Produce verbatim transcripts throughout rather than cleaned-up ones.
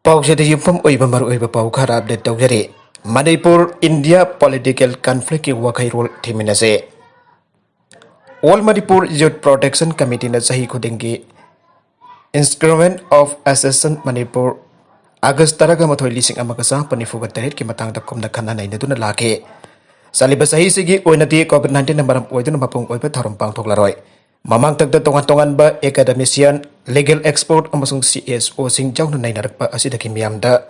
ꯄꯥꯎꯁꯤꯗ ꯌꯨꯝꯐꯝ ꯑꯣꯏꯕ ꯃꯔꯨꯑꯣꯏꯕ ꯄꯥꯎ ꯈꯔ ꯑꯞꯗꯦꯠ ꯇꯧꯖꯔꯤ꯫ ꯃꯅꯤꯄꯨꯔ ꯏꯟꯗꯤꯌꯥ ꯄꯣꯂꯤꯇꯤꯀꯦꯜ ꯀꯟꯐ꯭ꯂꯤꯛꯀꯤ ꯋꯥꯈꯩꯔꯣꯜ ꯊꯤꯃꯤꯟꯅꯁꯦ꯫ All Manipur Youth Protection Committeeꯅ ꯆꯍꯤ ꯈꯨꯗꯤꯡꯒꯤ Instrument of Association Manipur August ꯇꯔꯥꯒ ꯃꯥꯊꯣꯏ, ꯂꯤꯁꯤꯡ ꯑꯃꯒ ꯆꯥꯃꯥꯄꯟ ꯅꯤꯐꯨꯒ ꯇꯔꯦꯠꯀꯤ ꯃꯇꯥꯡꯗ ꯈꯨꯝꯅ ꯈꯟꯅ ꯅꯩꯅꯗꯨꯅ ꯂꯥꯛꯈꯤ꯫ ꯆꯠꯂꯤꯕ ꯆꯍꯤꯁꯤꯒꯤ ꯑꯣꯏꯅꯗꯤ COVID nineteenꯅ ꯃꯔꯝ ꯑꯣꯏꯗꯨꯅ ꯃꯄꯨꯡ ꯑꯣꯏꯕ ꯊꯧꯔꯝ ꯄꯥꯡꯊꯣꯛꯂꯔꯣꯏ꯫ ꯃꯃꯥꯡꯊꯛꯇ ꯇꯣꯉꯥꯟ ꯇꯣꯉꯥꯟꯕ academician, legal expert ꯑꯃꯁꯨꯡ CSOꯁꯤꯡ ꯌꯥꯎꯅ ꯅꯩꯅꯔꯛꯄ ꯑꯁꯤꯗꯒꯤ ꯃꯤꯌꯥꯝꯗ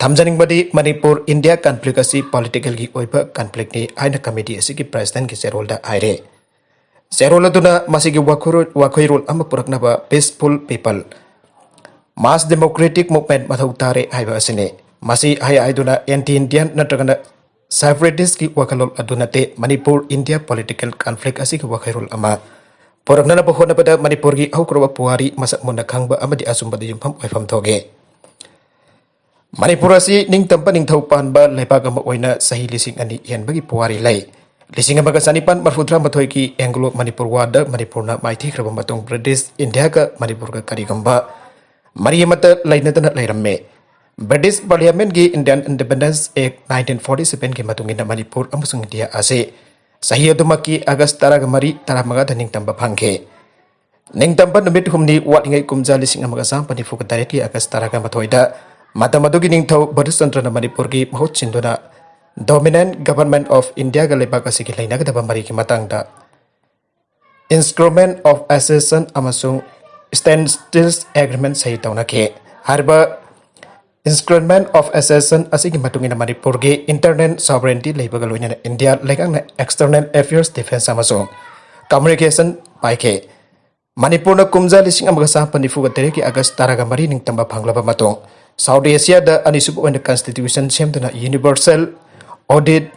ꯊꯝꯖꯅꯤꯡꯕꯗꯤ ꯃꯅꯤꯄꯨꯔ ꯏꯟꯗꯤꯌꯥ ꯀꯟꯐ꯭ꯂꯤꯛ ꯑꯁꯤ ꯄꯣꯂꯤꯇꯤꯀꯦꯜꯒꯤ ꯑꯣꯏꯕ ꯀꯟꯐ꯭ꯂꯤꯛꯅꯤ ꯍꯥꯏꯅ ꯀꯃꯤꯇꯤ ꯑꯁꯤꯒꯤ ꯄ꯭ꯔꯦꯁꯤꯗꯦꯟꯠꯀꯤ ꯆꯦꯔꯣꯜꯗ ꯍꯥꯏꯔꯦ꯫ ꯆꯦꯔꯣꯜ ꯑꯗꯨꯅ ꯃꯁꯤꯒꯤ ꯋꯥꯈꯣꯏꯔꯣꯜ, ꯋꯥꯈꯣꯏꯔꯣꯜ ꯑꯃ ꯄꯨꯔꯛꯅꯕ peaceful people, mass democratic movement ꯃꯊꯧ ꯇꯥꯔꯦ ꯍꯥꯏꯕ ꯑꯁꯤꯅꯤ꯫ ꯃꯁꯤ ꯍꯥꯏ ꯍꯥꯏꯗꯨꯅ anti Indian ꯅꯠꯇ꯭ꯔꯒꯅ separatistꯀꯤ ꯋꯥꯈꯜꯂꯣꯟ ꯑꯗꯨ ꯅꯠꯇꯦ꯫ ꯃꯅꯤꯄꯨꯔ ꯏꯟꯗꯤꯌꯥ ꯄꯣꯂꯤꯇꯤꯀꯦꯜ ꯀꯟꯐ꯭ꯂꯤꯛ ꯑꯁꯤꯒꯤ ꯋꯥꯈꯩꯔꯣꯜ ꯑꯃ ꯄꯨꯔꯛꯅꯅꯕ ꯍꯣꯠꯅꯕꯗ ꯃꯅꯤꯄꯨꯔꯒꯤ ꯍꯧꯈ꯭ꯔꯕ ꯄꯨꯋꯥꯔꯤ ꯃꯁꯛ ꯃꯨꯟꯅ ꯈꯪꯕ ꯑꯃꯗꯤ ꯑꯆꯨꯝꯕꯗ ꯌꯨꯝꯐꯝ ꯑꯣꯏꯐꯝ ꯊꯣꯛꯏ꯫ ꯃꯅꯤꯄꯨꯔ ꯑꯁꯤ ꯅꯤꯡꯇꯝꯕ ꯅꯤꯡꯊꯧ ꯄꯥꯟꯕ ꯂꯩꯕꯥꯛ ꯑꯃ ꯑꯣꯏꯅ ꯆꯍꯤ ꯂꯤꯁꯤꯡ ꯑꯅꯤ ꯍꯦꯟꯕꯒꯤ ꯄꯨꯋꯥꯔꯤ ꯂꯩ꯫ ꯂꯤꯁꯤꯡ ꯑꯃꯒ ꯆꯅꯤꯄꯥꯟ ꯃꯔꯐꯨꯇꯔꯥ ꯃꯥꯊꯣꯏꯒꯤ Anglo Manipur Warꯗ ꯃꯅꯤꯄꯨꯔꯅ ꯃꯥꯏꯊꯤꯈ꯭ꯔꯕ ꯃꯇꯨꯡ ꯕ꯭ꯔꯤꯇꯤꯁ ꯏꯟꯗꯤꯌꯥꯒ ꯃꯅꯤꯄꯨꯔꯒ ꯀꯔꯤꯒꯨꯝꯕ ꯃꯔꯤ ꯑꯃꯠꯇ ꯂꯩꯅꯗꯅ ꯂꯩꯔꯝꯃꯤ꯫ ꯕ꯭ꯔꯤꯇꯤꯁ ꯄꯥꯔꯂꯤꯌꯥꯃꯦꯟꯠꯀꯤ Indian Independence Act nineteen forty sevenꯒꯤ ꯃꯇꯨꯡ ꯏꯟꯅ ꯃꯅꯤꯄꯨꯔ ꯑꯃꯁꯨꯡ ꯏꯟꯗꯤꯌꯥ ꯑꯁꯤ ꯆꯍꯤ ꯑꯗꯨꯃꯛꯀꯤ ꯑꯥꯒꯁ ꯇꯔꯥꯒ ꯃꯔꯤ, ꯇꯔꯥꯃꯉꯥꯗ ꯅꯤꯡꯇꯝꯕ ꯐꯪꯈꯤ꯫ ꯅꯤꯡꯇꯝꯕ ꯅꯨꯃꯤꯠ ꯍꯨꯝꯅꯤ ꯋꯥꯠꯂꯤꯉꯩ ꯀꯨꯝꯖꯥ ꯂꯤꯁꯤꯡ ꯑꯃꯒ ꯆꯥꯃꯥꯄꯟ ꯅꯤꯐꯨꯒ ꯇꯔꯦꯠꯀꯤ ꯑꯥꯒꯁ ꯇꯔꯥꯒ ꯃꯥꯊꯣꯏꯗ ꯃꯇꯝ ꯑꯗꯨꯒꯤ ꯅꯤꯡꯊꯧ ꯚꯔꯇꯆꯟꯗ꯭ꯔꯅ ꯃꯅꯤꯄꯨꯔꯒꯤ ꯃꯍꯨꯠ ꯁꯤꯟꯗꯨꯅ Dominant Government of Indiaꯒ ꯂꯩꯕꯥꯛ ꯑꯁꯤꯒꯤ ꯂꯩꯅꯒꯗꯕ ꯃꯔꯤꯒꯤ ꯃꯇꯥꯡꯗ Instrument of Association ꯑꯃꯁꯨꯡ Standstill Agreement ꯁꯍꯤ ꯇꯧꯅꯈꯤ꯫ ꯍꯥꯏꯔꯤꯕ Instrument of Association ꯑꯁꯤꯒꯤ ꯃꯇꯨꯡ ꯏꯟꯅ ꯃꯅꯤꯄꯨꯔꯒꯤ internal sovereignty ꯂꯩꯕꯒ ꯂꯣꯏꯅꯅ ꯏꯟꯗꯤꯌꯥ ꯂꯩꯉꯥꯛꯅ external affairs, defence ꯑꯃꯁꯨꯡ communication ꯄꯥꯏꯈꯤ꯫ ꯃꯅꯤꯄꯨꯔꯅ ꯀꯨꯝꯖꯥ ꯂꯤꯁꯤꯡ ꯑꯃꯒ ꯆꯥꯃꯥꯄꯟ ꯅꯤꯐꯨꯒ ꯇꯔꯦꯠꯀꯤ ꯑꯥꯒꯁ ꯇꯔꯥꯒ ꯃꯔꯤ ꯅꯤꯡꯇꯝꯕ ꯐꯪꯂꯕ ꯃꯇꯨꯡ, ꯁꯥꯎꯠ ꯑꯦꯁꯤꯌꯥꯗ ꯑꯅꯤꯁꯨꯕ ꯑꯣꯏꯅ constitution ꯁꯦꯝꯗꯨꯅ universal audit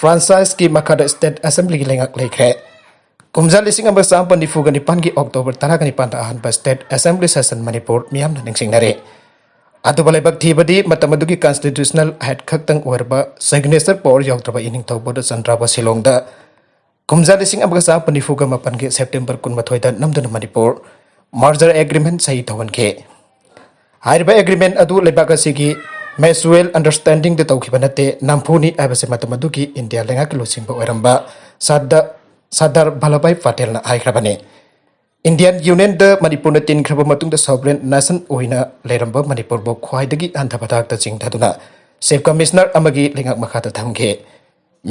franchiseꯀꯤ ꯃꯈꯥꯗ state assemblyꯒꯤ ꯂꯩꯉꯥꯛ ꯂꯩꯈ꯭ꯔꯦ꯫ ꯀꯨꯝꯖꯥ ꯂꯤꯁꯤꯡ ꯑꯃꯒ ꯆꯥꯃꯥꯄꯟ ꯅꯤꯐꯨꯒ ꯅꯤꯄꯥꯟꯒꯤ October ꯇꯔꯥꯒ ꯅꯤꯄꯥꯟꯗ ꯑꯍꯥꯟꯕ state assembly session ꯃꯅꯤꯄꯨꯔ ꯃꯤꯌꯥꯝꯅ ꯅꯤꯡꯁꯤꯡꯅꯔꯦ꯫ ꯑꯗꯨꯕꯨ ꯂꯥꯏꯕꯛ ꯊꯤꯕꯗꯤ ꯃꯇꯝ ꯑꯗꯨꯒꯤ constitutional head ꯈꯛꯇꯪ ꯑꯣꯏꯔꯕ signature power ꯌꯥꯎꯗ꯭ꯔꯕ ꯏꯅꯤꯡꯊꯧ ꯚꯔꯇꯆꯟꯗ꯭ꯔꯕꯨ ꯁꯤꯂꯣꯡꯗ ꯀꯨꯝꯖꯥ ꯂꯤꯁꯤꯡ ꯑꯃꯒ ꯆꯥꯃꯥꯄꯟ ꯅꯤꯐꯨꯒ ꯃꯥꯄꯟꯒꯤ September ꯀꯨꯟꯃꯥꯊꯣꯏꯗ ꯅꯝꯗꯨꯅ ꯃꯅꯤꯄꯨꯔ merger agreement ꯁꯍꯤ ꯇꯧꯍꯟꯈꯤ꯫ ꯍꯥꯏꯔꯤꯕ ꯑꯦꯒ꯭ꯔꯤꯃꯦꯟ ꯑꯗꯨ ꯂꯩꯕꯥꯛ ꯑꯁꯤꯒꯤ ꯃ꯭ꯌꯨꯆꯨꯋꯦꯜ ꯑꯟꯗꯔꯁ꯭ꯇꯦꯟꯗꯤꯡꯗ ꯇꯧꯈꯤꯕ ꯅꯠꯇꯦ, ꯅꯝꯐꯨꯅꯤ ꯍꯥꯏꯕꯁꯤ ꯃꯇꯝ ꯑꯗꯨꯒꯤ ꯏꯟꯗꯤꯌꯥ ꯂꯩꯉꯥꯛꯀꯤ ꯂꯨꯆꯤꯡꯕ ꯑꯣꯏꯔꯝꯕ ꯁꯔꯗꯥ-, ꯁꯔꯗꯥꯔ ꯚꯜꯂꯚꯚꯥꯏ ꯄꯇꯦꯜꯅ ꯍꯥꯏꯈ꯭ꯔꯕꯅꯤ꯫ ꯏꯟꯗꯤꯌꯥꯟ ꯌꯨꯅꯤꯌꯟꯗ ꯃꯅꯤꯄꯨꯔꯅ ꯇꯤꯟꯈ꯭ꯔꯕ ꯃꯇꯨꯡꯗ ꯁꯣꯚꯔꯦꯟ ꯅꯦꯁꯟ ꯑꯣꯏꯅ ꯂꯩꯔꯝꯕ ꯃꯅꯤꯄꯨꯔꯕꯨ ꯈ꯭ꯋꯥꯏꯗꯒꯤ ꯍꯟꯊꯕ ꯊꯥꯛꯇ ꯆꯤꯡꯊꯗꯨꯅ ꯆꯤꯐ ꯀꯃꯤꯁꯅꯔ ꯑꯃꯒꯤ ꯂꯩꯉꯥꯛ ꯃꯈꯥꯗ ꯊꯝꯈꯤ꯫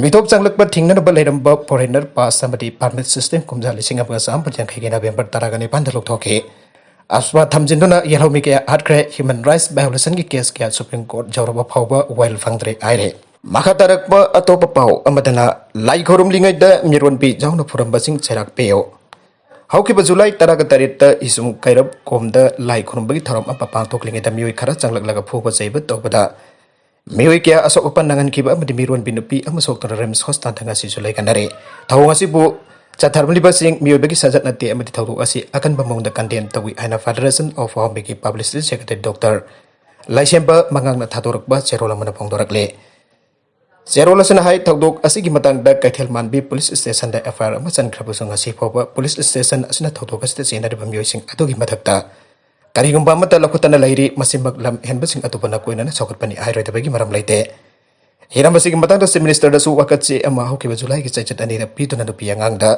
ꯃꯤꯇꯣꯞ ꯆꯪꯂꯛꯄ ꯊꯤꯡꯅꯅꯕ ꯂꯩꯔꯝꯕ ꯐꯣꯔꯦꯅꯔ ꯄꯥꯁ ꯑꯃꯗꯤ ꯄꯥꯔꯃꯤꯠ ꯁꯤꯁꯇꯦꯝ ꯀꯨꯝꯖꯥ ꯂꯤꯁꯤꯡ ꯑꯃꯒ ꯆꯥꯃꯥꯄꯟ ꯌꯥꯡꯈꯩꯒꯤ ꯅꯕꯦꯝꯕꯔ ꯇꯔꯥꯒ ꯅꯤꯄꯥꯟꯗ ꯂꯧꯊꯣꯛꯈꯤ꯫ ꯑꯁꯃꯥ ꯊꯝꯖꯤꯟꯗꯨꯅ ꯌꯦꯜꯍꯧꯃꯤ ꯀꯌꯥ ꯍꯥꯠꯈ꯭ꯔꯦ, ꯍ꯭ꯌꯨꯃꯦꯟ ꯔꯥꯏꯠꯁ ꯚꯥꯏꯑꯣꯂꯦꯁꯟꯒꯤ ꯀꯦꯁ ꯀꯌꯥ ꯁꯨꯄ꯭ꯔꯤꯝ ꯀꯣꯔꯠ ꯌꯧꯔꯕ ꯐꯥꯎꯕ ꯋꯥꯌꯦꯜ ꯐꯪꯗ꯭ꯔꯦ ꯍꯥꯏꯔꯦ꯫ ꯃꯈꯥ ꯇꯥꯔꯛꯄ ꯑꯇꯣꯞꯄ ꯄꯥꯎ ꯑꯃꯗꯅ ꯂꯥꯏ ꯈꯨꯔꯨꯝꯂꯤꯉꯩꯗ ꯃꯤꯔꯣꯟꯕꯤ ꯌꯥꯎꯅ ꯐꯨꯔꯝꯕꯁꯤꯡ ꯆꯩꯔꯥꯛ ꯄꯤꯌꯨ꯫ ꯍꯧꯈꯤꯕ ꯖꯨꯂꯥꯏ ꯇꯔꯥꯒ ꯇꯔꯦꯠꯇ ꯏꯁꯨꯝ ꯀꯩꯔꯞ ꯀꯣꯝꯗ ꯂꯥꯏ ꯈꯨꯔꯨꯝꯕꯒꯤ ꯊꯧꯔꯝ ꯑꯃ ꯄꯥꯡꯊꯣꯛꯂꯤꯉꯩꯗ ꯃꯤꯑꯣꯏ ꯈꯔ ꯆꯪꯂꯛꯂꯒ ꯐꯨꯕ ꯆꯩꯕ ꯇꯧꯕꯗ ꯃꯤꯑꯣꯏ ꯀꯌꯥ ꯑꯁꯣꯛ ꯑꯄꯟ ꯅꯪꯍꯟꯈꯤꯕ ꯑꯃꯗꯤ ꯃꯤꯔꯣꯟꯕꯤ ꯅꯨꯄꯤ ꯑꯃ ꯁꯣꯛꯇꯨꯅ ꯔꯤꯝꯁ ꯍꯣꯁꯄꯤꯇꯥꯜꯗ ꯉꯁꯤꯁꯨ ꯂꯩꯈꯠꯅꯔꯤ꯫ ꯊꯧꯑꯣꯡ ꯑꯁꯤꯕꯨ ꯆꯠꯊꯔꯝꯂꯤꯕꯁꯤꯡ ꯃꯤꯑꯣꯏꯕꯒꯤ ꯁꯥꯖꯠ ꯅꯠꯇꯦ ꯑꯃꯗꯤ ꯊꯧꯗꯣꯛ ꯑꯁꯤ ꯑꯀꯟꯕ ꯃꯑꯣꯡꯗ ꯀꯟꯗꯦꯝ ꯇꯧꯏ ꯍꯥꯏꯅ ꯐꯦꯗꯔꯦꯁꯟ ꯑꯣꯐ ꯍꯥꯎꯃꯤꯒꯤ ꯄꯕ꯭ꯂꯤꯁꯤꯇꯤ ꯁꯦꯀ꯭ꯔꯦꯇꯔꯤ ꯗꯣꯛꯇꯔ ꯂꯥꯏꯁꯦꯝꯕ ꯃꯉꯥꯡꯅ ꯊꯥꯗꯣꯔꯛꯄ ꯆꯦꯔꯣꯜ ꯑꯃꯅ ꯐꯣꯡꯗꯣꯔꯛꯂꯤ꯫ ꯆꯦꯔꯣꯜ ꯑꯁꯤꯅ ꯍꯥꯏ, ꯊꯧꯗꯣꯛ ꯑꯁꯤꯒꯤ ꯃꯇꯥꯡꯗ ꯀꯩꯊꯦꯜ ꯃꯥꯟꯕꯤ ꯄꯨꯂꯤꯁ ꯁ꯭ꯇꯦꯁꯟꯗ ꯑꯦꯐ ꯑꯥꯏ ꯑꯥꯔ ꯑꯃ ꯆꯟꯈ꯭ꯔꯕꯁꯨ ꯉꯁꯤ ꯐꯥꯎꯕ ꯄꯨꯂꯤꯁ ꯁ꯭ꯇꯦꯁꯟ ꯑꯁꯤꯅ ꯊꯧꯗꯣꯛ ꯑꯁꯤꯗ ꯆꯦꯟꯅꯔꯤꯕ ꯃꯤꯑꯣꯏꯁꯤꯡ ꯑꯗꯨꯒꯤ ꯃꯊꯛꯇ ꯀꯔꯤꯒꯨꯝꯕ ꯑꯃꯠꯇ ꯂꯧꯈꯠꯇꯅ ꯂꯩꯔꯤ꯫ ꯃꯁꯤꯃꯛ ꯂꯝ ꯍꯦꯟꯕꯁꯤꯡ ꯑꯗꯨꯕꯨ ꯅꯀꯣꯏꯅꯅ ꯁꯧꯒꯠꯄꯅꯤ ꯍꯥꯏꯔꯣꯏꯗꯕꯒꯤ ꯃꯔꯝ ꯂꯩꯇꯦ꯫ ꯍꯤꯔꯝ ꯑꯁꯤꯒꯤ ꯃꯇꯥꯡꯗ ꯆꯤꯐ ꯃꯤꯅꯤꯁꯇꯔꯗꯁꯨ ꯋꯥꯀꯠ ꯆꯦ ꯑꯃ ꯍꯧꯈꯤꯕ ꯖꯨꯂꯥꯏꯒꯤ ꯆꯩꯆꯠ ꯑꯅꯤꯗ ꯄꯤꯗꯨꯅ ꯅꯨꯄꯤ ꯑꯉꯥꯡꯗ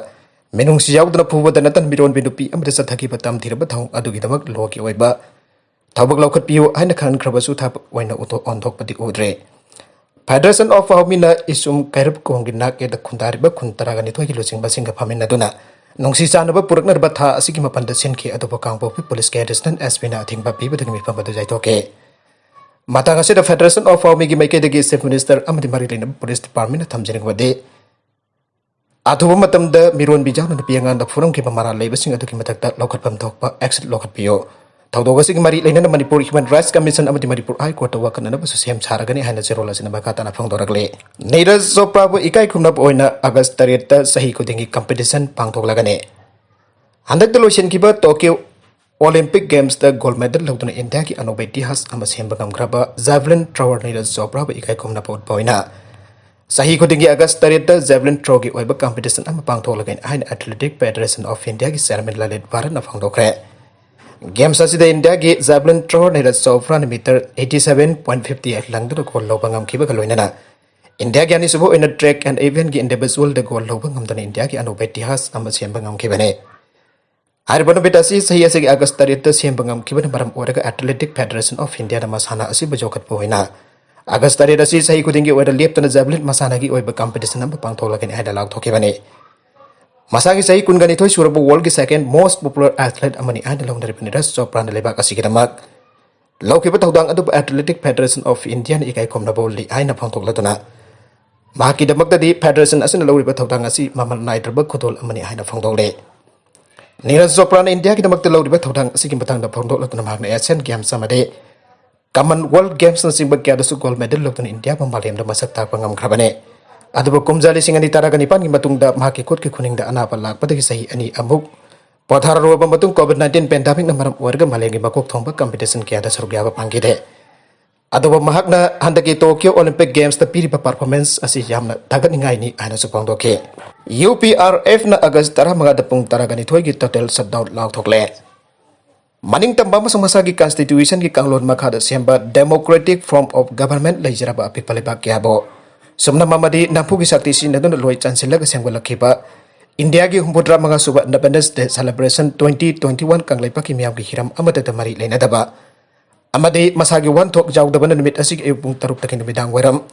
ꯃꯤꯅꯨꯡꯁꯤ ꯌꯥꯎꯗꯅ ꯐꯨꯕꯗ ꯅꯠꯇꯅ ꯃꯤꯔꯣꯟꯕꯤ ꯅꯨꯄꯤ ꯑꯃꯗ ꯆꯠꯊꯈꯤꯕ ꯇꯝꯊꯤꯔꯕ ꯊꯧꯑꯣꯡ ꯑꯗꯨꯒꯤꯗꯃꯛ ꯂꯣꯒꯤ ꯑꯣꯏꯕ ꯊꯕꯛ ꯂꯧꯈꯠꯄꯤꯌꯨ ꯍꯥꯏꯅ ꯈꯟꯈ꯭ꯔꯕꯁꯨ ꯊꯕꯛ ꯑꯣꯏꯅ ꯎꯊꯣꯛ-, ꯑꯣꯟꯊꯣꯛꯄꯗꯤ ꯎꯗ꯭ꯔꯦ꯫ ꯐꯦꯗꯔꯦꯁꯟ ꯑꯣꯐ ꯍꯥꯎꯃꯤꯅ ꯏꯁꯨꯝ ꯀꯩꯔꯞ ꯀꯣꯝꯒꯤ ꯅꯥꯛ ꯌꯦꯠꯇ ꯈꯨꯟꯗꯥꯔꯤꯕ ꯈꯨꯟ ꯇꯔꯥꯒ ꯅꯤꯊꯣꯏꯒꯤ ꯂꯨꯆꯤꯡꯕꯁꯤꯡꯒ ꯐꯝꯃꯤꯟꯅꯗꯨꯅ ꯅꯨꯡꯁꯤ ꯆꯥꯟꯅꯕ ꯄꯨꯔꯛꯅꯅꯕ ꯊꯥ ꯑꯁꯤꯒꯤ ꯃꯥꯄꯟꯗ ꯁꯤꯟꯈꯤ, ꯑꯗꯨꯕꯨ ꯀꯥꯡꯄꯣꯛꯄꯤ ꯄꯨꯂꯤꯁꯀꯤ ꯑꯦꯗꯤꯁꯅꯦꯜ ꯑꯦꯁ ꯄꯤꯅ ꯑꯊꯤꯡꯕ ꯄꯤꯕꯗꯒꯤ ꯃꯤꯐꯝ ꯑꯗꯨ ꯌꯩꯊꯣꯛꯈꯤ꯫ ꯃꯇꯥꯡ ꯑꯁꯤꯗ ꯐꯦꯗꯔꯦꯁꯟ ꯑꯣꯐ ꯍꯥꯎꯃꯤꯒꯤ ꯃꯥꯏꯀꯩꯗꯒꯤ ꯆꯤꯐ ꯃꯤꯅꯤꯁꯇꯔ ꯑꯃꯗꯤ ꯃꯔꯤ ꯂꯩꯅꯕ ꯄꯨꯂꯤꯁ ꯗꯤꯄꯥꯔꯠꯃꯦꯟꯅ ꯊꯝꯖꯅꯤꯡꯕꯗꯤ ꯑꯊꯨꯕ ꯃꯇꯝꯗ ꯃꯤꯔꯣꯟꯕꯤ ꯌꯥꯎꯅ ꯅꯨꯄꯤ ꯑꯉꯥꯡꯗ ꯐꯨꯔꯝꯈꯤꯕ ꯃꯔꯥꯜ ꯂꯩꯕꯁꯤꯡ ꯑꯗꯨꯒꯤ ꯃꯊꯛꯇ ꯂꯧꯈꯠꯐꯝ ꯊꯣꯛꯄ action ꯂꯧꯈꯠꯄꯤꯌꯨ꯫ ꯊꯧꯗꯣꯛ ꯑꯁꯤꯒꯤ ꯃꯔꯤ ꯂꯩꯅꯅ ꯃꯅꯤꯄꯨꯔ ꯍ꯭ꯌꯨꯃꯦꯟ ꯔꯥꯏꯠꯁ ꯀꯃꯤꯁꯟ ꯑꯃꯗꯤ ꯃꯅꯤꯄꯨꯔ ꯍꯥꯏ ꯀꯣꯔꯠꯇ ꯋꯥꯀꯠꯅꯅꯕꯁꯨ ꯁꯦꯝ ꯁꯥꯔꯒꯅꯤ ꯍꯥꯏꯅ ꯆꯦꯔꯣꯜ ꯑꯁꯤꯅ ꯃꯈꯥ ꯇꯥꯅ ꯐꯣꯡꯗꯣꯔꯛꯂꯤ꯫ ꯅꯤꯔꯖ ꯆꯣꯄ꯭ꯔꯥꯕꯨ ꯏꯀꯥꯏ ꯈꯨꯝꯅꯕ ꯑꯣꯏꯅ ꯑꯥꯒꯁ ꯇꯔꯦꯠꯇ ꯆꯍꯤ ꯈꯨꯗꯤꯡꯒꯤ ꯀꯝꯄꯤꯇꯤꯁꯟ ꯄꯥꯡꯊꯣꯛꯂꯒꯅꯤ꯫ ꯍꯟꯗꯛꯇ ꯂꯣꯏꯁꯤꯟꯈꯤꯕ ꯇꯣꯀꯤꯌꯣ ꯑꯣꯂꯤꯝꯄꯤꯛ ꯒꯦꯝꯁꯇ ꯒꯣꯜꯗ ꯃꯦꯗꯜ ꯂꯧꯗꯨꯅ ꯏꯟꯗꯤꯌꯥꯒꯤ ꯑꯅꯧꯕ ꯏꯇꯤꯍꯥꯁ ꯑꯃ ꯁꯦꯝꯕ ꯉꯝꯈ꯭ꯔꯕ ꯖꯥꯚꯂꯤꯟ ꯊ꯭ꯔꯣꯋꯔ ꯅꯤꯔꯖ ꯆꯣꯄ꯭ꯔꯥꯕꯨ ꯏꯀꯥꯏ ꯈꯨꯝꯅꯕ ꯎꯠꯄ ꯑꯣꯏꯅ ꯆꯍꯤ ꯈꯨꯗꯤꯡꯒꯤ ꯑꯥꯒꯁ ꯇꯔꯦꯠꯇ ꯖꯥꯚꯂꯤꯟ ꯊ꯭ꯔꯣꯒꯤ ꯑꯣꯏꯕ ꯀꯝꯄꯤꯇꯤꯁꯟ ꯑꯃ ꯄꯥꯡꯊꯣꯛꯂꯒꯅꯤ ꯍꯥꯏꯅ ꯑꯦꯊꯂꯦꯇꯤꯛ ꯐꯦꯗꯔꯦꯁꯟ ꯑꯣꯐ ꯏꯟꯗꯤꯌꯥꯒꯤ ꯆꯦꯌꯔꯃꯦꯟ ꯂꯂꯤꯠ ꯚꯥꯔꯠꯅ ꯐꯣꯡꯗꯣꯛꯈ꯭ꯔꯦ꯫ ꯒꯦꯝꯁ ꯑꯁꯤꯗ ꯏꯟꯗꯤꯌꯥꯒꯤ ꯖꯥꯕꯂꯤꯟ ꯊ꯭ꯔꯣ ꯅꯤꯔꯖ ꯆꯣꯄ꯭ꯔꯥꯅ metre eighty seven point fifty eight ꯂꯪꯗꯨꯅ ꯒꯣꯜ ꯂꯧꯕ ꯉꯝꯈꯤꯕꯒ ꯂꯣꯏꯅꯅ ꯏꯟꯗꯤꯌꯥꯒꯤ ꯑꯅꯤꯁꯨꯕ ꯑꯣꯏꯅ ꯇ꯭ꯔꯦꯛ ꯑꯦꯟ ꯏꯚꯦꯟꯒꯤ ꯏꯟꯗꯤꯚꯤꯖꯨꯋꯦꯜꯗ ꯒꯣꯜ ꯂꯧꯕ ꯉꯝꯗꯨꯅ ꯏꯟꯗꯤꯌꯥꯒꯤ ꯑꯅꯧꯕ ꯏꯇꯤꯍꯥꯁ ꯑꯃ ꯁꯦꯝꯕ ꯉꯝꯈꯤꯕꯅꯤ꯫ ꯍꯥꯏꯔꯤꯕ ꯅꯨꯃꯤꯠ ꯑꯁꯤ ꯆꯍꯤ ꯑꯁꯤꯒꯤ ꯑꯥꯒꯁ ꯇꯔꯦꯠꯇ ꯁꯦꯝꯕ ꯉꯝꯈꯤꯕꯅ ꯃꯔꯝ ꯑꯣꯏꯔꯒ Athletic Federation of Indiaꯅ ꯃꯁꯥꯟꯅ ꯑꯁꯤꯕꯨ ꯌꯣꯛꯈꯠꯄ ꯑꯣꯏꯅ ꯑꯥꯒꯁ ꯇꯔꯦꯠ ꯑꯁꯤ ꯆꯍꯤ ꯈꯨꯗꯤꯡꯒꯤ ꯑꯣꯏꯅ ꯂꯦꯞꯇꯅ ꯖꯦꯕꯂꯤꯟ ꯃꯁꯥꯟꯅꯒꯤ ꯑꯣꯏꯕ ꯀꯝꯄꯤꯇꯤꯁꯟ ꯑꯃ ꯄꯥꯡꯊꯣꯛꯂꯒꯅꯤ ꯍꯥꯏꯅ ꯂꯥꯎꯊꯣꯛꯈꯤꯕꯅꯤ꯫ ꯃꯁꯥꯒꯤ ꯆꯍꯤ ꯀꯨꯟꯒ ꯅꯤꯊꯣꯏ ꯁꯨꯔꯕ ꯋꯥꯔꯜꯒꯤ ꯁꯦꯀꯦꯟ ꯃꯣꯁ ꯄꯣꯄꯨꯂꯔ ꯑꯦꯊꯂꯦꯠ ꯑꯃꯅꯤ ꯍꯥꯏꯅ ꯂꯧꯅꯔꯤꯕ ꯅꯤꯔꯖ ꯆꯣꯄ꯭ꯔꯥꯅ ꯂꯩꯕꯥꯛ ꯑꯁꯤꯒꯤꯗꯃꯛ ꯂꯧꯈꯤꯕ ꯊꯧꯗꯥꯡ ꯑꯗꯨꯕꯨ Athletic Federation of Indiaꯅ ꯏꯀꯥꯏ ꯈꯨꯝꯅꯕ ꯎꯠꯂꯤ ꯍꯥꯏꯅ ꯐꯣꯡꯗꯣꯛꯂꯗꯨꯅ ꯃꯍꯥꯛꯀꯤꯗꯃꯛꯇꯗꯤ ꯐꯦꯗꯔꯦꯁꯟ ꯑꯁꯤꯅ ꯂꯧꯔꯤꯕ ꯊꯧꯗꯥꯡ ꯑꯁꯤ ꯃꯃꯜ ꯅꯥꯏꯗ꯭ꯔꯕ ꯈꯨꯗꯣꯜ ꯑꯃꯅꯤ ꯍꯥꯏꯅ ꯐꯣꯡꯗꯣꯛꯂꯦ꯫ ꯅꯤꯔꯖ ꯆꯣꯄ꯭ꯔꯥꯅ ꯏꯟꯗꯤꯌꯥꯒꯤꯗꯃꯛꯇ ꯂꯧꯔꯤꯕ ꯊꯧꯗꯥꯡ ꯑꯁꯤꯒꯤ ꯃꯇꯥꯡꯗ ꯐꯣꯡꯗꯣꯛꯂꯗꯨꯅ ꯃꯍꯥꯛꯅ ꯑꯦꯁꯤꯌꯥꯟ ꯒꯦꯝꯁ ꯑꯃꯗꯤ ꯀꯃꯟꯋꯦꯜꯊ ꯒꯦꯝꯁꯅꯆꯤꯡꯕ ꯀꯌꯥꯗꯁꯨ ꯒꯣꯜ ꯃꯦꯗꯜ ꯂꯧꯗꯨꯅ ꯏꯟꯗꯤꯌꯥꯕꯨ ꯃꯥꯂꯦꯝꯗ ꯃꯁꯛ ꯇꯥꯛꯄ ꯉꯝꯈ꯭ꯔꯕꯅꯤ꯫ ꯑꯗꯨꯕꯨ ꯀꯨꯝꯖꯥ ꯂꯤꯁꯤꯡ ꯑꯅꯤ ꯇꯔꯥꯒ ꯅꯤꯄꯥꯟꯒꯤ ꯃꯇꯨꯡꯗ ꯃꯍꯥꯛꯀꯤ ꯈꯨꯠꯀꯤ ꯈꯨꯅꯤꯡꯗ ꯑꯅꯥꯕ ꯂꯥꯛꯄꯗꯒꯤ ꯆꯍꯤ ꯑꯅꯤ ꯑꯃꯨꯛ ꯄꯣꯊꯥꯔꯔꯨꯔꯕ ꯃꯇꯨꯡ COVID nineteen pandemicꯅ ꯃꯔꯝ ꯑꯣꯏꯔꯒ ꯃꯥꯂꯦꯝꯒꯤ ꯃꯀꯣꯛ ꯊꯣꯡꯕ ꯀꯝꯄꯤꯇꯤꯁꯟ ꯀꯌꯥꯗ ꯁꯔꯨꯛ ꯌꯥꯕ ꯐꯪꯈꯤꯗꯦ꯫ ꯑꯗꯨꯕꯨ ꯃꯍꯥꯛꯅ ꯍꯟꯗꯛꯀꯤ ꯇꯣꯀꯤꯌꯣ ꯑꯣꯂꯤꯝꯄꯤꯛ ꯒꯦꯝꯁꯇ ꯄꯤꯔꯤꯕ ꯄꯔꯐꯣꯔꯃꯦꯟꯁ ꯑꯁꯤ ꯌꯥꯝꯅ ꯊꯥꯒꯠꯅꯤꯡꯉꯥꯏꯅꯤ ꯍꯥꯏꯅꯁꯨ ꯐꯣꯡꯗꯣꯛꯈꯤ꯫ UPRFꯅ ꯑꯥꯒꯁ ꯇꯔꯥꯃꯉꯥꯗ ꯄꯨꯡ ꯇꯔꯥꯒ ꯅꯤꯊꯣꯏꯒꯤ ꯇꯣꯇꯦꯜ ꯁꯠꯗꯥꯎꯟ ꯂꯥꯎꯊꯣꯛꯂꯦ꯫ ꯃꯅꯤꯡꯇꯝꯕ ꯑꯃꯁꯨꯡ ꯃꯁꯥꯒꯤ ꯀꯟꯁꯇꯤꯇ꯭ꯌꯨꯁꯟꯒꯤ ꯀꯥꯡꯂꯣꯟ ꯃꯈꯥꯗ ꯁꯦꯝꯕ democratic form of government ꯂꯩꯖꯔꯕ ꯑꯄꯤꯛꯄ ꯂꯩꯕꯥꯛ ꯀꯌꯥꯕꯨ ꯁꯨꯞꯅꯝ ꯑꯃꯗꯤ ꯅꯝꯐꯨꯒꯤ ꯁꯛꯇꯤ ꯁꯤꯖꯤꯟꯅꯗꯨꯅ ꯂꯣꯏ ꯆꯟꯁꯤꯜꯂꯒ ꯁꯦꯝꯒꯠꯂꯛꯈꯤꯕ ꯏꯟꯗꯤꯌꯥꯒꯤ ꯍꯨꯝꯐꯨꯇꯔꯥ ꯃꯉꯥ ꯁꯨꯕ Independence Day celebration twenty twenty one ꯀꯪꯂꯩꯄꯥꯛꯀꯤ ꯃꯤꯌꯥꯝꯒꯤ ꯍꯤꯔꯝ ꯑꯃꯠꯇꯗ ꯃꯔꯤ ꯂꯩꯅꯗꯕ ꯑꯃꯗꯤ ꯃꯁꯥꯒꯤ ꯋꯥꯍꯟꯊꯣꯛ ꯌꯥꯎꯗꯕꯅ ꯅꯨꯃꯤꯠ ꯑꯁꯤꯒꯤ ꯑꯌꯨꯛ ꯄꯨꯡ ꯇꯔꯨꯛꯇꯒꯤ ꯅꯨꯃꯤꯗꯥꯡ ꯋꯥꯏꯔꯝ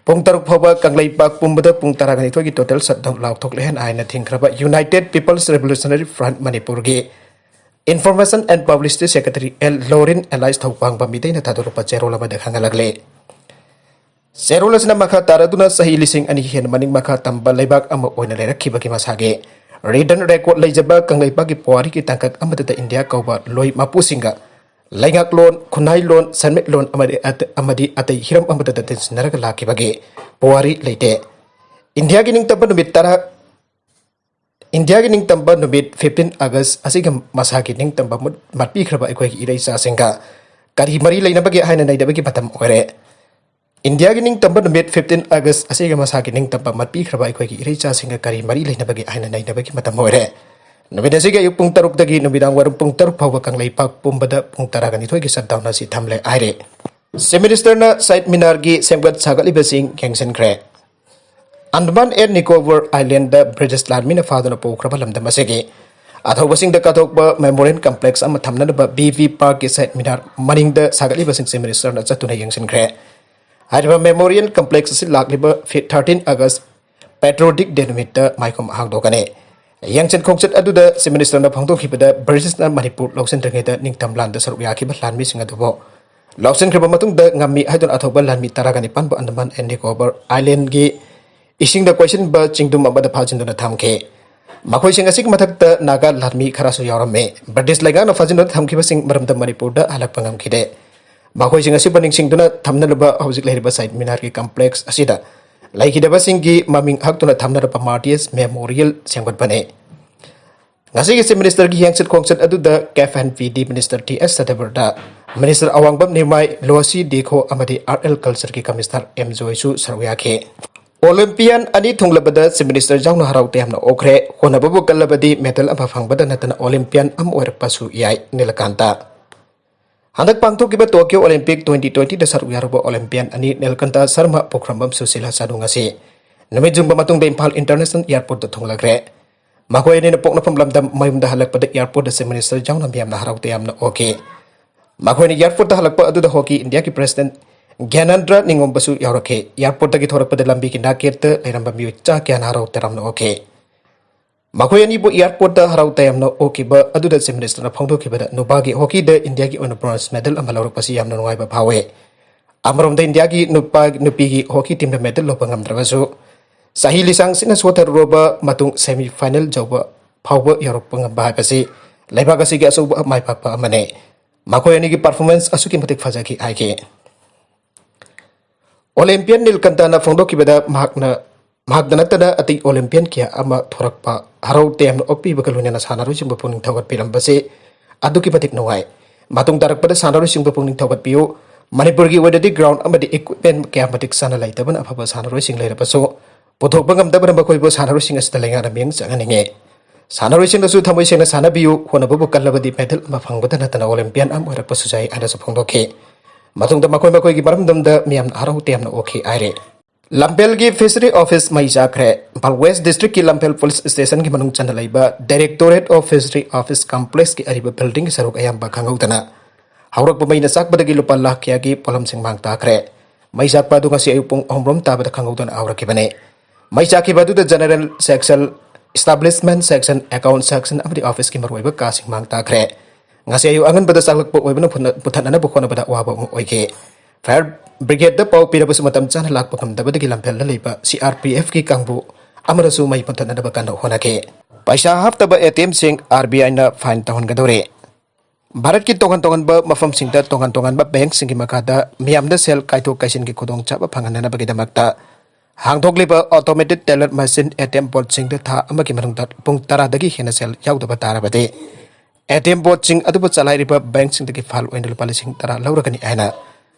ꯄꯨꯡ ꯇꯔꯨꯛ ꯐꯥꯎꯕ ꯀꯪꯂꯩꯄꯥꯛ ꯄꯨꯝꯕꯗ ꯄꯨꯡ ꯇꯔꯥꯒ ꯅꯤꯊꯣꯏꯒꯤ ꯇꯣꯇꯦꯜ ꯁꯠꯗꯥꯎꯟ ꯂꯥꯎꯊꯣꯛꯂꯦ ꯍꯥꯏꯅ ꯊꯤꯡꯈ꯭ꯔꯕ United People's Revolutionary Front ꯃꯅꯤꯄꯨꯔꯒꯤ Information and Publicity Secretary L ꯂꯣꯔꯤꯟ ꯑꯦꯂꯥꯏꯁ ꯊꯧꯄꯥꯡꯕ ꯃꯤꯇꯩꯅ ꯊꯥꯗꯣꯔꯛꯄ ꯆꯦꯔꯣꯜ ꯑꯃꯗ ꯈꯪꯍꯜꯂꯛꯂꯤ꯫ ꯆꯦꯔꯣꯜ ꯑꯁꯤꯅ ꯃꯈꯥ ꯇꯥꯔꯗꯨꯅ ꯆꯍꯤ ꯂꯤꯁꯤꯡ ꯑꯅꯤ ꯍꯦꯟꯅ ꯃꯅꯤꯡ ꯃꯈꯥ ꯇꯝꯕ ꯂꯩꯕꯥꯛ ꯑꯃ ꯑꯣꯏꯅ ꯂꯩꯔꯛꯈꯤꯕꯒꯤ ꯃꯁꯥꯒꯤ written record ꯂꯩꯖꯕ ꯀꯪꯂꯩꯄꯥꯛꯀꯤ ꯄꯨꯋꯥꯔꯤꯒꯤ ꯇꯥꯡꯀꯛ ꯑꯃꯗꯇ ꯏꯟꯗꯤꯌꯥ ꯀꯧꯕ ꯂꯣꯏ ꯃꯄꯨꯁꯤꯡꯒ ꯂꯩꯉꯥꯛꯂꯣꯟ, ꯈꯨꯟꯅꯥꯏꯂꯣꯟ, ꯁꯦꯟꯃꯤꯠꯂꯣꯟ ꯑꯃꯗꯤ ꯑꯇ-, ꯑꯃꯗꯤ ꯑꯇꯩ ꯍꯤꯔꯝ ꯑꯃꯗꯇ ꯇꯤꯟꯁꯤꯟꯅꯔꯒ ꯂꯥꯛꯈꯤꯕꯒꯤ ꯄꯨꯋꯥꯔꯤ ꯂꯩꯇꯦ꯫ ꯏꯟꯗꯤꯌꯥꯒꯤ ꯅꯤꯡꯇꯝꯕ ꯅꯨꯃꯤꯠ ꯇꯔꯥ, ꯏꯟꯗꯤꯌꯥꯒꯤ ꯅꯤꯡꯇꯝꯕ ꯅꯨꯃꯤꯠ fifteen August ꯑꯁꯤꯒ ꯃꯁꯥꯒꯤ ꯅꯤꯡꯇꯝꯕ ꯃꯨꯠ-, ꯃꯠꯄꯤꯈ꯭ꯔꯕ ꯑꯩꯈꯣꯏꯒꯤ ꯏꯔꯩꯆꯥꯁꯤꯡꯒ ꯀꯔꯤ ꯃꯔꯤ ꯂꯩꯅꯕꯒꯦ ꯍꯥꯏꯅ ꯅꯩꯅꯕꯒꯤ ꯃꯇꯝ ꯑꯣꯏꯔꯦ꯫ ꯏꯟꯗꯤꯌꯥꯒꯤ ꯅꯤꯡꯇꯝꯕ ꯅꯨꯃꯤꯠ fifteen August ꯑꯁꯤꯒ ꯃꯁꯥꯒꯤ ꯅꯤꯡꯇꯝꯕ ꯃꯠꯄꯤꯈ꯭ꯔꯕ ꯑꯩꯈꯣꯏꯒꯤ ꯏꯔꯩꯆꯥꯁꯤꯡꯒ ꯀꯔꯤ ꯃꯔꯤ ꯂꯩꯅꯕꯒꯦ ꯍꯥꯏꯅ ꯅꯩꯅꯕꯒꯤ ꯃꯇꯝ ꯑꯣꯏꯔꯦ꯫ ꯅꯨꯃꯤꯠ ꯑꯁꯤꯒꯤ ꯑꯌꯨꯛ ꯄꯨꯡ ꯇꯔꯨꯛꯇꯒꯤ ꯅꯨꯃꯤꯗꯥꯡ ꯋꯥꯏꯔꯝ ꯄꯨꯡ ꯇꯔꯨꯛ ꯐꯥꯎꯕ ꯀꯪꯂꯩꯄꯥꯛ ꯄꯨꯝꯕꯗ ꯄꯨꯡ ꯇꯔꯥꯒ ꯅꯤꯊꯣꯏꯒꯤ shutdown ꯑꯁꯤ ꯊꯝꯂꯦ ꯍꯥꯏꯔꯤ꯫ Chief Ministerꯅ ꯁꯥꯏꯠ ꯃꯤꯅꯥꯔꯒꯤ ꯁꯦꯝꯒꯠ ꯁꯥꯒꯠꯂꯤꯕꯁꯤꯡ ꯌꯦꯡꯁꯤꯟꯈ꯭ꯔꯦ꯫ Andaman and Nicobar island British ꯂꯥꯟꯃꯤꯅ ꯐꯥꯗꯨꯅ ꯄꯨꯈ꯭ꯔꯕ ꯂꯝꯗꯝ ꯑꯁꯤꯒꯤ ꯑꯊꯧꯕꯁꯤꯡꯗ ꯀꯠꯊꯣꯛꯄ memorial complex ꯑꯃ ꯊꯝꯅꯅꯕ ꯕꯤ ꯕꯤ ꯄꯥꯔꯛꯀꯤ ꯁꯥꯏꯠ ꯃꯤꯅꯥꯔ ꯃꯅꯤꯡꯗ ꯁꯥꯒꯠꯂꯤꯕꯁꯤꯡ Chief Ministerꯅ ꯆꯠꯇꯨꯅ ꯌꯦꯡꯁꯤꯟꯈ꯭ꯔꯦ꯫ ꯍꯥꯏꯔꯤꯕ memorial complex ꯑꯁꯤ ꯂꯥꯛꯂꯤꯕ ꯐꯤ-, thirteen August Patriotic Day ꯅꯨꯃꯤꯠꯇ ꯃꯥꯏꯈꯨꯝ ꯍꯥꯡꯗꯣꯛꯀꯅꯤ꯫ ꯌꯦꯡꯁꯤꯟ ꯈꯣꯡꯆꯠ ꯑꯗꯨꯗ Chief Ministerꯅ ꯐꯣꯡꯗꯣꯛꯈꯤꯕꯗ, ꯕ꯭ꯔꯤꯇꯤꯁꯅ ꯃꯅꯤꯄꯨꯔ ꯂꯧꯁꯤꯟꯗ꯭ꯔꯤꯉꯩꯗ ꯅꯤꯡꯇꯝ ꯂꯥꯟꯗ ꯁꯔꯨꯛ ꯌꯥꯈꯤꯕ ꯂꯥꯟꯃꯤꯁꯤꯡ ꯑꯗꯨꯕꯨ ꯂꯧꯁꯤꯟꯈ꯭ꯔꯕ ꯃꯇꯨꯡꯗ ꯉꯝꯃꯤ ꯍꯥꯏꯗꯨꯅ ꯑꯊꯧꯕ ꯂꯥꯟꯃꯤ ꯇꯔꯥꯒ ꯅꯤꯄꯥꯟꯕꯨ ꯑꯟꯗꯃꯥꯟ ꯑꯦꯟ ꯅꯤꯀꯣꯕꯔ ꯑꯥꯏꯂꯦꯟꯒꯤ ꯏꯁꯤꯡꯗ ꯀꯣꯏꯁꯤꯟꯕ ꯆꯤꯡꯗꯨꯝ ꯑꯃꯗ ꯐꯥꯖꯤꯟꯗꯨꯅ ꯊꯝꯈꯤ꯫ ꯃꯈꯣꯏꯁꯤꯡ ꯑꯁꯤꯒꯤ ꯃꯊꯛꯇ ꯅꯥꯒꯥ ꯂꯥꯟꯃꯤ ꯈꯔꯁꯨ ꯌꯥꯎꯔꯝꯃꯤ꯫ ꯕ꯭ꯔꯤꯇꯤꯁ ꯂꯩꯉꯥꯛꯅ ꯐꯥꯖꯤꯟꯗꯨꯅ ꯊꯝꯈꯤꯕꯁꯤꯡ ꯃꯔꯝꯗ ꯃꯅꯤꯄꯨꯔꯗ ꯍꯜꯂꯛꯄ ꯉꯝꯈꯤꯗꯦ꯫ ꯃꯈꯣꯏꯁꯤꯡ ꯑꯁꯤꯕꯨ ꯅꯤꯡꯁꯤꯡꯗꯨꯅ ꯊꯝꯅꯅꯕ ꯍꯧꯖꯤꯛ ꯂꯩꯔꯤꯕ ꯁꯥꯏꯠ ꯃꯤꯅꯥꯔꯒꯤ complex ꯑꯁꯤꯗ ꯂꯩꯈꯤꯗꯕꯁꯤꯡꯒꯤ ꯃꯃꯤꯡ ꯍꯛꯇꯨꯅ ꯊꯝꯅꯅꯕ Martyrs Memorial ꯁꯦꯝꯒꯠꯄꯅꯤ꯫ ꯉꯁꯤꯒꯤ Chief Ministerꯒꯤ ꯌꯦꯡꯁꯤꯟ ꯈꯣꯡꯆꯠ ꯑꯗꯨꯗ Cafe and P D Minister T S Satyabrata, Minister Awangbam Nirmai, Losii Dikho ꯑꯃꯗꯤ ꯑꯥꯔꯠ ꯑꯦꯟ ꯀꯜꯆꯔꯒꯤ Commissioner ꯑꯦꯝ ꯖꯣꯏꯁꯨ ꯁꯔꯨꯛ ꯌꯥꯈꯤ꯫ Olympian ꯑꯅꯤ ꯊꯨꯡꯂꯕꯗ Chief Minister ꯌꯥꯎꯅ ꯍꯔꯥꯎ ꯇꯌꯥꯝꯅ ꯑꯣꯛꯈ꯭ꯔꯦ꯫ ꯍꯣꯠꯅꯕꯕꯨ ꯀꯜꯂꯕꯗꯤ medal ꯑꯃ ꯐꯪꯕꯗ ꯅꯠꯇꯅ Olympian ꯑꯃ ꯑꯣꯏꯔꯛꯄꯁꯨ ꯌꯥꯏ, ꯅꯤꯂꯀꯥꯟꯇ꯫ ꯍꯟꯗꯛ ꯄꯥꯡꯊꯣꯛꯈꯤꯕ Tokyo Olympic twenty twentyꯗ ꯁꯔꯨꯛ ꯌꯥꯔꯨꯕ Olympian ꯑꯅꯤ ꯅꯤꯂꯀꯥꯟꯇ ꯁꯔꯃ, ꯄꯨꯈ꯭ꯔꯝꯕꯝ ꯁꯨꯁꯤꯂꯥ ꯆꯅꯨ ꯉꯁꯤ ꯅꯨꯃꯤꯠ ꯌꯨꯡꯕ ꯃꯇꯨꯡꯗ ꯏꯝꯐꯥꯜ International Airportꯇ ꯊꯨꯡꯂꯈ꯭ꯔꯦ꯫ ꯃꯈꯣꯏ ꯑꯅꯤꯅ ꯄꯣꯛꯅꯐꯝ ꯂꯝꯗꯝ ꯃꯌꯨꯝꯗ ꯍꯜꯂꯛꯄꯗ airportꯇ Chief Minister ꯌꯥꯎꯅ ꯃꯤꯌꯥꯝꯅ ꯍꯔꯥꯎ ꯇꯌꯥꯝꯅ ꯑꯣꯛꯈꯤ꯫ ꯃꯈꯣꯏꯅ airportꯇ ꯍꯜꯂꯛꯄ ꯑꯗꯨꯗ Hockey Indiaꯒꯤ President ꯒ꯭ꯌꯥꯅꯦꯟꯗ꯭ꯔ ꯅꯤꯉꯣꯝꯕꯁꯨ ꯌꯥꯎꯔꯛꯈꯤ꯫ Airportꯇꯒꯤ ꯊꯣꯔꯛꯄꯗ ꯂꯝꯕꯤꯒꯤ ꯅꯥꯛꯌꯦꯠꯇ ꯂꯩꯔꯝꯕ ꯃꯤꯑꯣꯏ ꯆꯥ ꯀꯌꯥꯅ ꯍꯔꯥꯎ ꯇꯌꯥꯝꯅ ꯑꯣꯛꯈꯤ꯫ ꯃꯈꯣꯏ ꯑꯅꯤꯕꯨ airportꯇ ꯍꯔꯥꯎ ꯇꯌꯥꯝꯅ ꯑꯣꯛꯈꯤꯕ ꯑꯗꯨꯗ Chief Ministerꯅ ꯐꯣꯡꯗꯣꯛꯈꯤꯕꯗ, ꯅꯨꯄꯥꯒꯤ hockeyꯗ Indiaꯒꯤ ꯑꯣꯏꯅ bronze medal ꯑꯃ ꯂꯧꯔꯛꯄꯁꯤ ꯌꯥꯝꯅ ꯅꯨꯡꯉꯥꯏꯕ ꯐꯥꯎꯏ꯫ ꯑꯃꯔꯣꯝꯗ Indiaꯒꯤ ꯅꯨꯄꯥ, ꯅꯨꯄꯤꯒꯤ hockey teamꯗ medal ꯂꯧꯕ ꯉꯝꯗ꯭ꯔꯕꯁꯨ, ꯆꯍꯤ ꯂꯤꯁꯥꯡ ꯁꯤꯠꯅ ꯁꯣꯊꯔꯨꯔꯕ ꯃꯇꯨꯡ semi final ꯌꯧꯕ ꯐꯥꯎꯕ ꯌꯧꯔꯛꯄ ꯉꯝꯕ ꯍꯥꯏꯕꯁꯤ ꯂꯩꯕꯥꯛ ꯑꯁꯤꯒꯤ ꯑꯆꯧꯕ ꯃꯥꯏ ꯄꯥꯛꯄ ꯑꯃꯅꯤ꯫ ꯃꯈꯣꯏ ꯑꯅꯤꯒꯤ performance ꯑꯁꯨꯛꯀꯤ ꯃꯇꯤꯛ ꯐꯖꯈꯤ ꯍꯥꯏꯈꯤ꯫ Olympian ꯅꯤꯜꯀꯟꯇꯅ ꯐꯣꯡꯗꯣꯛꯈꯤꯕꯗ, ꯃꯍꯥꯛꯅ, ꯃꯍꯥꯛꯇ ꯅꯠꯇꯅ ꯑꯇꯩ Olympian ꯀꯌꯥ ꯑꯃ ꯊꯣꯔꯛꯄ, ꯍꯔꯥꯎ ꯇꯌꯥꯝꯅ ꯑꯣꯛꯄꯤꯕꯒ ꯂꯣꯏꯅꯅ ꯁꯥꯟꯅꯔꯣꯏꯁꯤꯡꯕꯨ ꯄꯨꯛꯅꯤꯡ ꯊꯧꯒꯠꯄꯤꯔꯝꯕꯁꯤ ꯑꯗꯨꯛꯀꯤ ꯃꯇꯤꯛ ꯅꯨꯡꯉꯥꯏ꯫ ꯃꯇꯨꯡ ꯇꯥꯔꯛꯄꯗ ꯁꯥꯟꯅꯔꯣꯏꯁꯤꯡꯕꯨ ꯄꯨꯛꯅꯤꯡ ꯊꯧꯒꯠꯄꯤꯌꯨ꯫ ꯃꯅꯤꯄꯨꯔꯒꯤ ꯑꯣꯏꯅꯗꯤ ground ꯑꯃꯗꯤ equipment ꯀꯌꯥ ꯃꯇꯤꯛ ꯆꯥꯅ ꯂꯩꯇꯕꯅ ꯑꯐꯕ ꯁꯥꯟꯅꯔꯣꯏꯁꯤꯡ ꯂꯩꯔꯕꯁꯨ ꯄꯨꯊꯣꯛꯄ ꯉꯝꯗꯕꯅ ꯃꯈꯣꯏꯕꯨ ꯁꯥꯟꯅꯔꯣꯏꯁꯤꯡ ꯑꯁꯤꯗ ꯂꯩꯉꯥꯛꯅ ꯃꯤꯠꯌꯦꯡ ꯆꯪꯍꯟꯅꯤꯡꯉꯤ꯫ ꯁꯥꯟꯅꯔꯣꯏꯁꯤꯡꯅꯁꯨ ꯊꯃꯣꯏ ꯁꯦꯡꯅ ꯁꯥꯟꯅꯕꯤꯌꯨ, ꯍꯣꯠꯅꯕꯕꯨ ꯀꯜꯂꯕꯗꯤ medal ꯑꯃ ꯐꯪꯕꯗ ꯅꯠꯇꯅ Olympian ꯑꯃ ꯑꯣꯏꯔꯛꯄꯁꯨ ꯌꯥꯏ ꯍꯥꯏꯅꯁꯨ ꯐꯣꯡꯗꯣꯛꯈꯤ꯫ ꯃꯇꯨꯡꯗ ꯃꯈꯣꯏ ꯃꯈꯣꯏꯒꯤ ꯃꯔꯝꯗꯝꯗ ꯃꯤꯌꯥꯝꯅ ꯍꯔꯥꯎ ꯇꯌꯥꯝꯅ ꯑꯣꯛꯈꯤ ꯍꯥꯏꯔꯤ꯫ ꯂꯝꯐꯦꯜꯒꯤ Fishery Office ꯃꯩ ꯆꯥꯛꯈ꯭ꯔꯦ꯫ ꯏꯝꯐꯥꯜ West District ꯀꯤ ꯂꯝꯐꯦꯜ Police Station ꯒꯤ ꯃꯅꯨꯡ ꯆꯟꯅ ꯂꯩꯕ Directorate of Fishery Office Complex ꯀꯤ ꯑꯔꯤꯕ building ꯒꯤ ꯁꯔꯨꯛ ꯑꯌꯥꯝꯕ ꯈꯪꯍꯧꯗꯅ ꯍꯧꯔꯛꯄ ꯃꯩꯅ ꯆꯥꯛꯄꯗꯒꯤ ꯂꯨꯄꯥ ꯂꯥꯈ ꯀꯌꯥꯒꯤ ꯄꯣꯠꯂꯝꯁꯤꯡ ꯃꯥꯡ ꯇꯥꯈ꯭ꯔꯦ꯫ ꯃꯩ ꯆꯥꯛꯄ ꯑꯗꯨ ꯉꯁꯤ ꯑꯌꯨꯛ ꯄꯨꯡ ꯑꯍꯨꯝ ꯔꯣꯝ ꯇꯥꯕꯗ ꯈꯪꯍꯧꯗꯅ ꯍꯧꯔꯛꯈꯤꯕꯅꯤ꯫ ꯃꯩ ꯆꯥꯛꯈꯤꯕ ꯑꯗꯨꯗ General Section, Establishment Section, Account Section ꯑꯃꯗꯤ office ꯀꯤ ꯃꯔꯨꯑꯣꯏꯕ ꯀꯥꯁꯤꯡ ꯃꯥꯡ ꯇꯥꯈ꯭ꯔꯦ꯫ ꯉꯁꯤ ꯑꯌꯨꯛ ꯑꯉꯟꯕꯗ ꯆꯥꯛꯂꯛꯄ ꯑꯣꯏꯕꯅ ꯐꯨꯟꯅ-, ꯃꯨꯊꯠꯅꯅꯕ ꯍꯣꯠꯅꯕꯗ ꯑꯋꯥꯕ ꯑꯃ ꯑꯣꯏꯈꯤ꯫ Fire Brigade ꯗ ꯄꯥꯎ ꯄꯤꯔꯕꯁꯨ ꯃꯇꯝ ꯆꯥꯅ ꯂꯥꯛꯄ ꯉꯝꯗꯕꯗꯒꯤ ꯂꯝꯐꯦꯜꯗ ꯂꯩꯕ C R P F ꯀꯤ ꯀꯥꯡꯕꯨ ꯑꯃꯅꯁꯨ ꯃꯩ ꯃꯨꯊꯠꯅꯅꯕ ꯀꯟꯅ ꯍꯣꯠꯅꯈꯤ꯫ ꯄꯩꯁꯥ ꯍꯥꯞꯇꯕ A T M ꯁꯤꯡ R B I ꯅ fine ꯇꯧꯍꯟꯒꯗꯧꯔꯦ꯫ ꯚꯥꯔꯠꯀꯤ ꯇꯣꯉꯥꯟ ꯇꯣꯉꯥꯟꯕ ꯃꯐꯝꯁꯤꯡꯗ ꯇꯣꯉꯥꯟ ꯇꯣꯉꯥꯟꯕ bank ꯁꯤꯡꯒꯤ ꯃꯈꯥꯗ ꯃꯤꯌꯥꯝꯗ ꯁꯦꯜ ꯀꯥꯏꯊꯣꯛ ꯀꯥꯏꯁꯤꯟꯒꯤ ꯈꯨꯗꯣꯡꯆꯥꯕ ꯐꯪꯍꯟꯅꯅꯕꯒꯤꯗꯃꯛꯇ ꯍꯥꯡꯗꯣꯛꯂꯤꯕ automated teller machine A T M ꯕꯣꯠꯁꯤꯡꯗ ꯊꯥ ꯑꯃꯒꯤ ꯃꯅꯨꯡꯗ ꯄꯨꯡ ꯇꯔꯥꯗꯒꯤ ꯍꯦꯟꯅ ꯁꯦꯜ ꯌꯥꯎꯗꯕ ꯇꯥꯔꯕꯗꯤ A T M ꯕꯣꯠꯁꯤꯡ ꯑꯗꯨꯕꯨ ꯆꯂꯥꯏꯔꯤꯕ bank ꯁꯤꯡꯗꯒꯤ fine ꯑꯣꯏꯅ ꯂꯨꯄꯥ ꯂꯤꯁꯤꯡ ꯇꯔꯥ ꯂꯧꯔꯒꯅꯤ ꯍꯥꯏꯅ